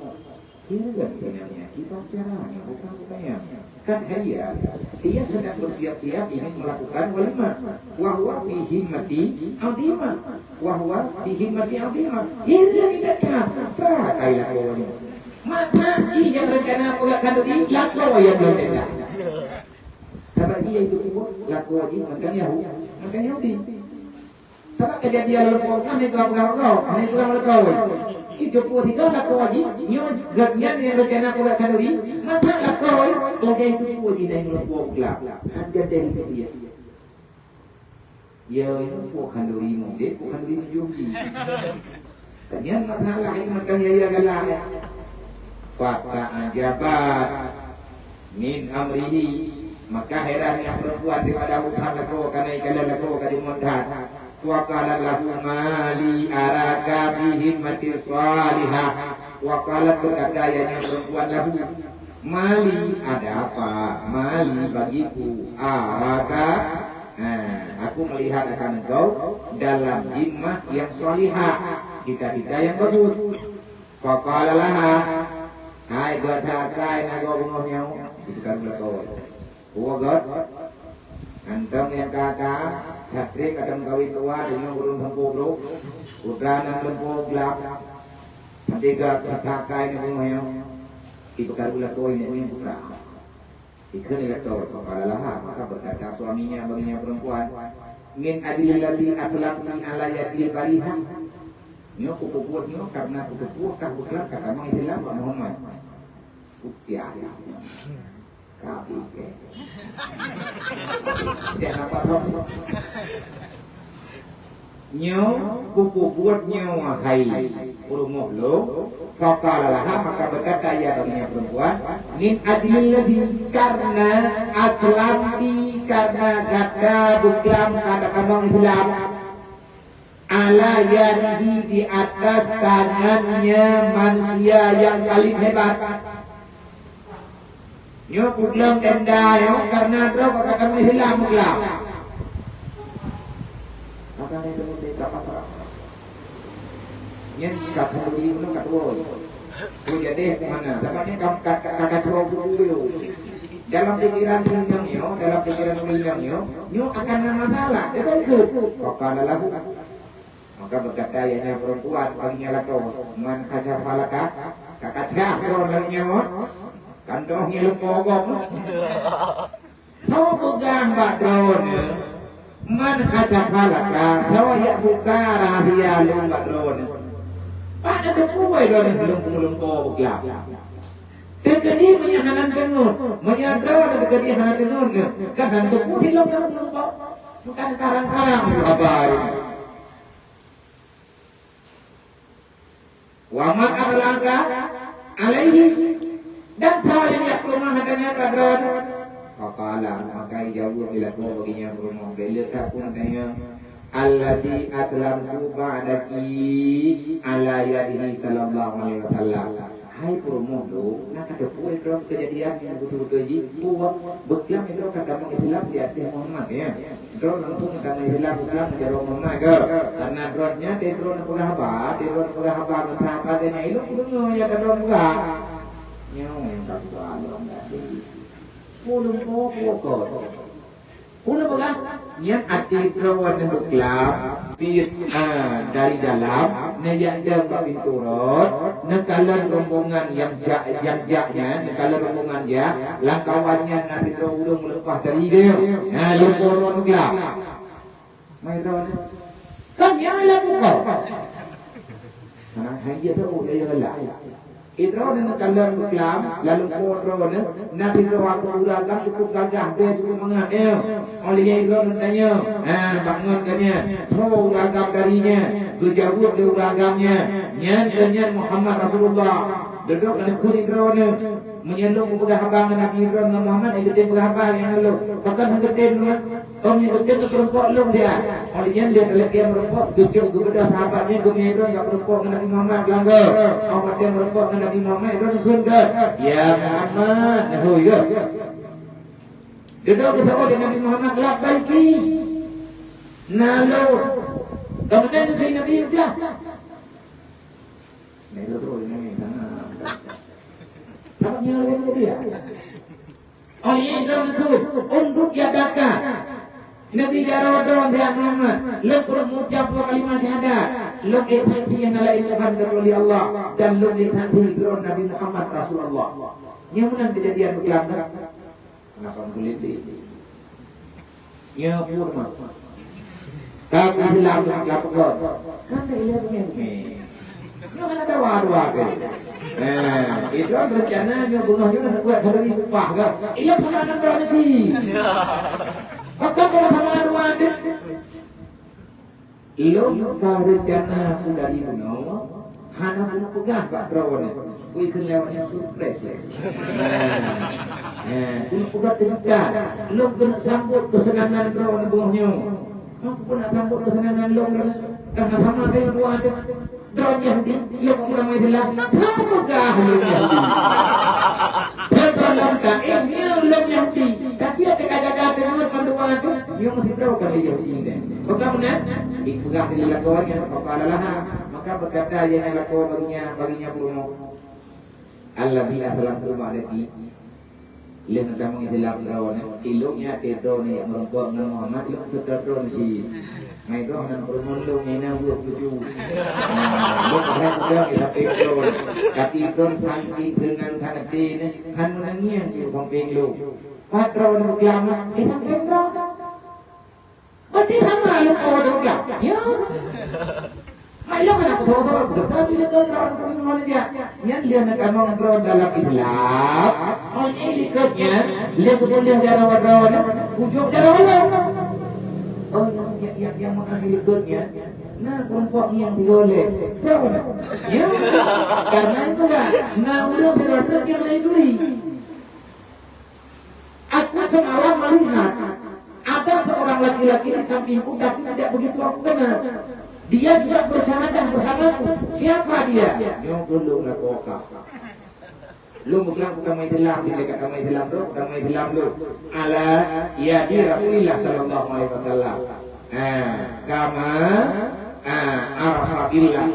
Hireuen keunan nyan, kiban cara nyan, bukan, bukan nyan. Kan hadiah. Dia sedang bersiap-siap ingin melakukan walimah. Wa huwa fi himmatin azimah. Wa huwa fi himmatin azimah. Hireuen di dekat. Apa kai lakoe nyoe? Mata jih nyang rencana peugah khanduri, lakoe nyang belum tenda. Sabab jih itu pun lakoe jih mantong Yahudi. Mantong Yahudi. Sabab kejadian leumpung nyan hana peugah-peugah, hana peugah lakoe. Itu pun tiga lakoe jih, nyoe gobnyan nyang rencana peugah khanduri, masa lakoe lagèe itu pun jih nyang leumpung gelap. Hana jadi itu dia. Ya, itu pun khanduri mungkin, pun khanduri meujudi. Nyan masalah ini macam ya, ya, galak. Fata'ajabat min amrihi, maka heran nyan perempuan daripada urusan lakoe, karena ikalon lakoe ka jumeuet that. Wa qalat lahu mali araka fi himmatin salihah. Wa qalat, berkata ianya perempuan lahu, mali, ada apa? Mali bagiku, araka, nah, aku melihat akan engkau dalam himmah yang salihah, cita-cita yang bagus. Faqala laha, "Hai gata kai na gob beungoh nyoe," geupeugah lé lakoe. "Ho gét, antom nyang ka-ka, satri ka tameukawen tuha deungon ureueng sampoe brôk, putra nyang sampoe glab. Hana gét gata kai na beungoh nyoe," geupeugah lé lakoe nyan putra. Ikheun lé lakoe, faqala laha, maka berkata suaminya bagi nyang perempuan, "Min ajlil ladzi aslamti ala yadil barihah." Nyoe kupeubuet nyoe karena kuteupeue kah beuklam ka tamong Islam bak Muhammad. Kuciah. Kabi ke. Dia nampak dong. Nyoe kupeubuet nyoe, hai peurumoh lôn. Faqala laha, maka berkata ia bagi nyang perempuan, "Min ajlil ladzi," karena aslamti, karena gata beuklam ka tamong Islam, "ala yadihi," di atas tangannya manusia yang paling hebat. Nyoe peuglam tenda nyoe karena droe ka tamong Islam peuglam. Maka dia tengok dia tak pasrah. Nyan ka khanduri unoe ka tuwoe. Ku jadi mana? Dapat nyan ka, ka, ka, ka cuba buku dulu. Dalam pikiran inong nyoe, dalam pikiran inong nyoe, nyoe akan na masalah. Dia tak ikut. Faqala lahu. Maka berkata ia nyang perempuan bagi nyang lakoe, "Man kasyafa laka?" Ka kacah droe nyoe. Kan droe nyang lupa gob. Soe peugah bak droeneuh, "Man kasyafa laka?" Soe nyang buka rahsia lôn bak droeneuh? Pat na teupeue droeneuh lôn peulumpo beuglam? Teukeudi meunyo hana teungeut, meunyo droeneuh teukeudi hana teungeut, kan hana teupeue lôn peulumpo. Bukan karang-karang haba. Wa ma adlaka alaihi, dan soe nyang jak peumah haba nyan bak droeneuh? Faqala, maka jaweueb lé lakoe bagi nyang peurumoh, "Bèk lé that peue tanyong, alladzi aslamtu ba'daki ala yadihi sallallahu alaihi wasallam." Hai peurumoh lôn, na ka teupeue droe keujadian nyang beutôi-beutôi jih? Peue? Beuklam droe ka tamong Islam di ateueh Muhammad, ya. Droe langsung ka meuhilaf Islam meunjaroe Muhammad ke? Karena droe nyan teuh droe neupeugah haba, teuh droe neupeugah haba ngon sahabat geuhnyan, ilôn kudeungoe nyang ka droe peugah. Nyoe nyang ka geuba lom tadi. Ulôn po pokok. Ulôn peugah, nyan até droe neubeuklam, pih, ah, dari dalam, neujak dong bak pintoe rot, neukalon rombongan nyang jak, nyang jak nyan, neukalon rombongan jak, lam kawan nyan na sidroe ureueng meuleupah tali geuh. Nah, lôn po droe neubeuklam. Mai droeneuh. Kan nyan lam muka. Nah, hai jih tu, ya, ya, lah. Idroeneuh neukalon beuklam, lalu po droeneuh, na sidroe ureueng agam cukup gagah, dia cukup mangat, ya. Oleh nyan idroeneuh tanyong, ha, bangon ka nyan, soe ureueng agam dari nyan, geujaweueb lé ureueng agam nyan, nyan keuh nyan Muhammad Rasulullah. Dudoe keuneuk kheun idroeneuh. Meunyo lôn kupeugah haba ngon Nabi droeneuh ngon Muhammad, eh, geutem peugah haba ngon lôn. Pakon hana geutem lôn? Óh nyang geutem keu peurumpok lôn dia. Óh lheueh nyan lheueh talakée meurumpok, geucok geubeudôh sahabat nyan geumè droe ngon peurumpok ngon Nabi Muhammad geulanggo. Óh watée meurumpok ngon Nabi Muhammad, droe neukheun geuh, "Ya Muhammad," neuhôi geuh. Dudoe geuseuôt lé Nabi Muhammad, "Labbaiki." Na lôn. Keumudian geukheun Nabi peugah, Sabab nyoe lagèe nyan dia. Oh, iya, itu betul. Untuk yadaka. Nabi jaroe droe, ya Muhammad. Lôn peurunoe mucap dua kalimat syahadat. Lôn ék saksi hana laén Tuhan kecuali Allah. Dan lôn ék saksi droe Nabi Muhammad Rasulullah. Nyoe meunan keujadian beuklam, kan? Kenapa meukulét lé? Ya, pun, Mak. Tapi hilang, hilang, hilang, peugah. Kan tak hilang, hilang, hilang. Nyoe kan ada dua-dua ke? Eh, itu rencana nyoe beungoh nyoe nak buat hari upah ke? Iya, sama kan, Mak, si. Bukan kalau sama dua deh. Lôn ka reuncana ku dari bunoe, hana kupeugah bak droeneuh. Kui kheun lewat nyoe surprise, ya. Nah, nah, kupeugah teujutan. Lôn keuneuk sambot keuseunangan droeneuh boh nyoe. Hah, keupeue nak sambot keuseunangan lôn, lôn? Ka na sama teuh buat teuh. Droeneuh Yahudi, lôn ureueng Islam. Hah, peugah lôn Yahudi. Beutôi lôn ka, eh, nyoe lôn Yahudi. Tapi Dia teuka jaga teungeut bantuan tu, nyoe meusidroe ka lé Yahudi deh. Bukan beuna? Dipeugah di lakoe nyan, faqala laha. Maka berkata ia nyang lakoe bagi nya, bagi nya peurumoh. Alladzi aslamtu ba'daki. Lheueh na tamong Islam droeneuh, ilong nyan até droeneuh nyang meurumpok ngon Muhammad, ilong seutôt droeneuh si. Mai droe nan peurumoh lôn nyang na buet lucu. Lôn hai muda di hati droeneuh. Tapi droeneuh sangki beunang that até nyan, han meunangiang di sampéng lôn. Pat droeneuh kiamat, di sampéng droeneuh. Berarti sama leumo dong blang. Ya. Hai lôn hana kusoe-soe, tapi lé droe ngon aja. Nyan lé na tamong droe dalam Islam. Oh, nyan likot nyan, lé keubeuleuh jaroe-jaroe nyan, ujong jaroe Allah. Oh, yang, yang, yang, yang makan likot nyan, na kelompok yang boleh. Droe. Ya. Karena itu kan, na udah berarti yang lain duri. Aku semalam melihat ada seorang laki-laki di sampingku, tapi tidak begitu aku kenal. Dia juga bersyahadah bersamaku. Siapa dia? Nyoe ulôn lakoe ka. Lôn peugah, "Kamoe Islam, di dekat kamoe Islam tu, kamoe Islam tu." Ala yadi Rasulillah sallallahu alaihi wasallam. Ha, kama, ha, arafa billah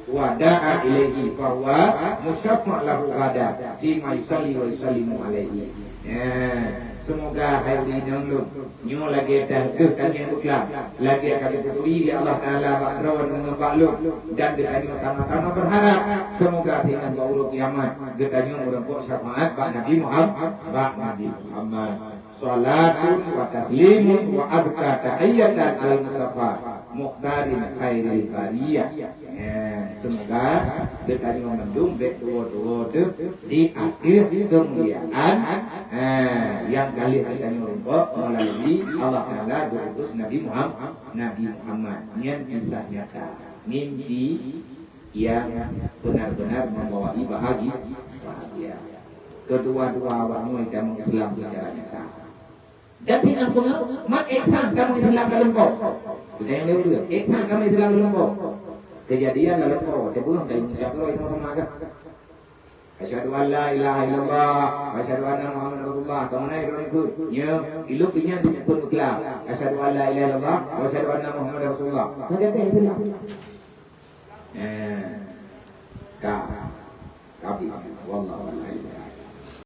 wa da'a ilaihi fa huwa musyaffa' lahu ghadan fi ma yusalli wa yusallimu alaihi. Ha, semoga hai ureueng inong lôn, nyoe lagèe dah geuh tangieng buklam, lagèe ka geuturi lé Allah Taala bak droe ngon bak lôn, dan geutanyoe sama-sama berharap semoga singoh bak uroe kiamat geutanyoe meurumpok syafaat bak Nabi Muhammad, bak Nabi Muhammad. Salatun wa taslimun wa azka tahiyatan alal Mustafa mukhtarin khairil bariyah. Eh, semoga geutanyoe mandum bèk tuwoe-tuwoe teuh di ateueh keumuliaan, eh, nyang ka lheueh geutanyoe rumpok meulalu Allah Taala geuutus Nabi Muhammad, Nabi Muhammad. Nyan kisah nyata. Mimpi yang benar-benar membawai bahagia, bahagia. Kedua-dua awak nyoe ka meuislam secara nyata. Dan sinan peue, mat ék that kamoe Islam lam Po. Kita yang lewat dulu. Ék that kamoe Islam lam Po. Kejadian lam Po, teupeue kamoe ucap droe sama-sama kan. Asyhadu an la ilaha illallah, wa asyhadu anna Muhammadar Rasulullah. Kamoe naik droe ikut. Nyo, ilok pinya di pun Islam. Asyhadu an la ilaha illallah, wa asyhadu anna Muhammadar Rasulullah. Saja teh Islam. Eh, ka.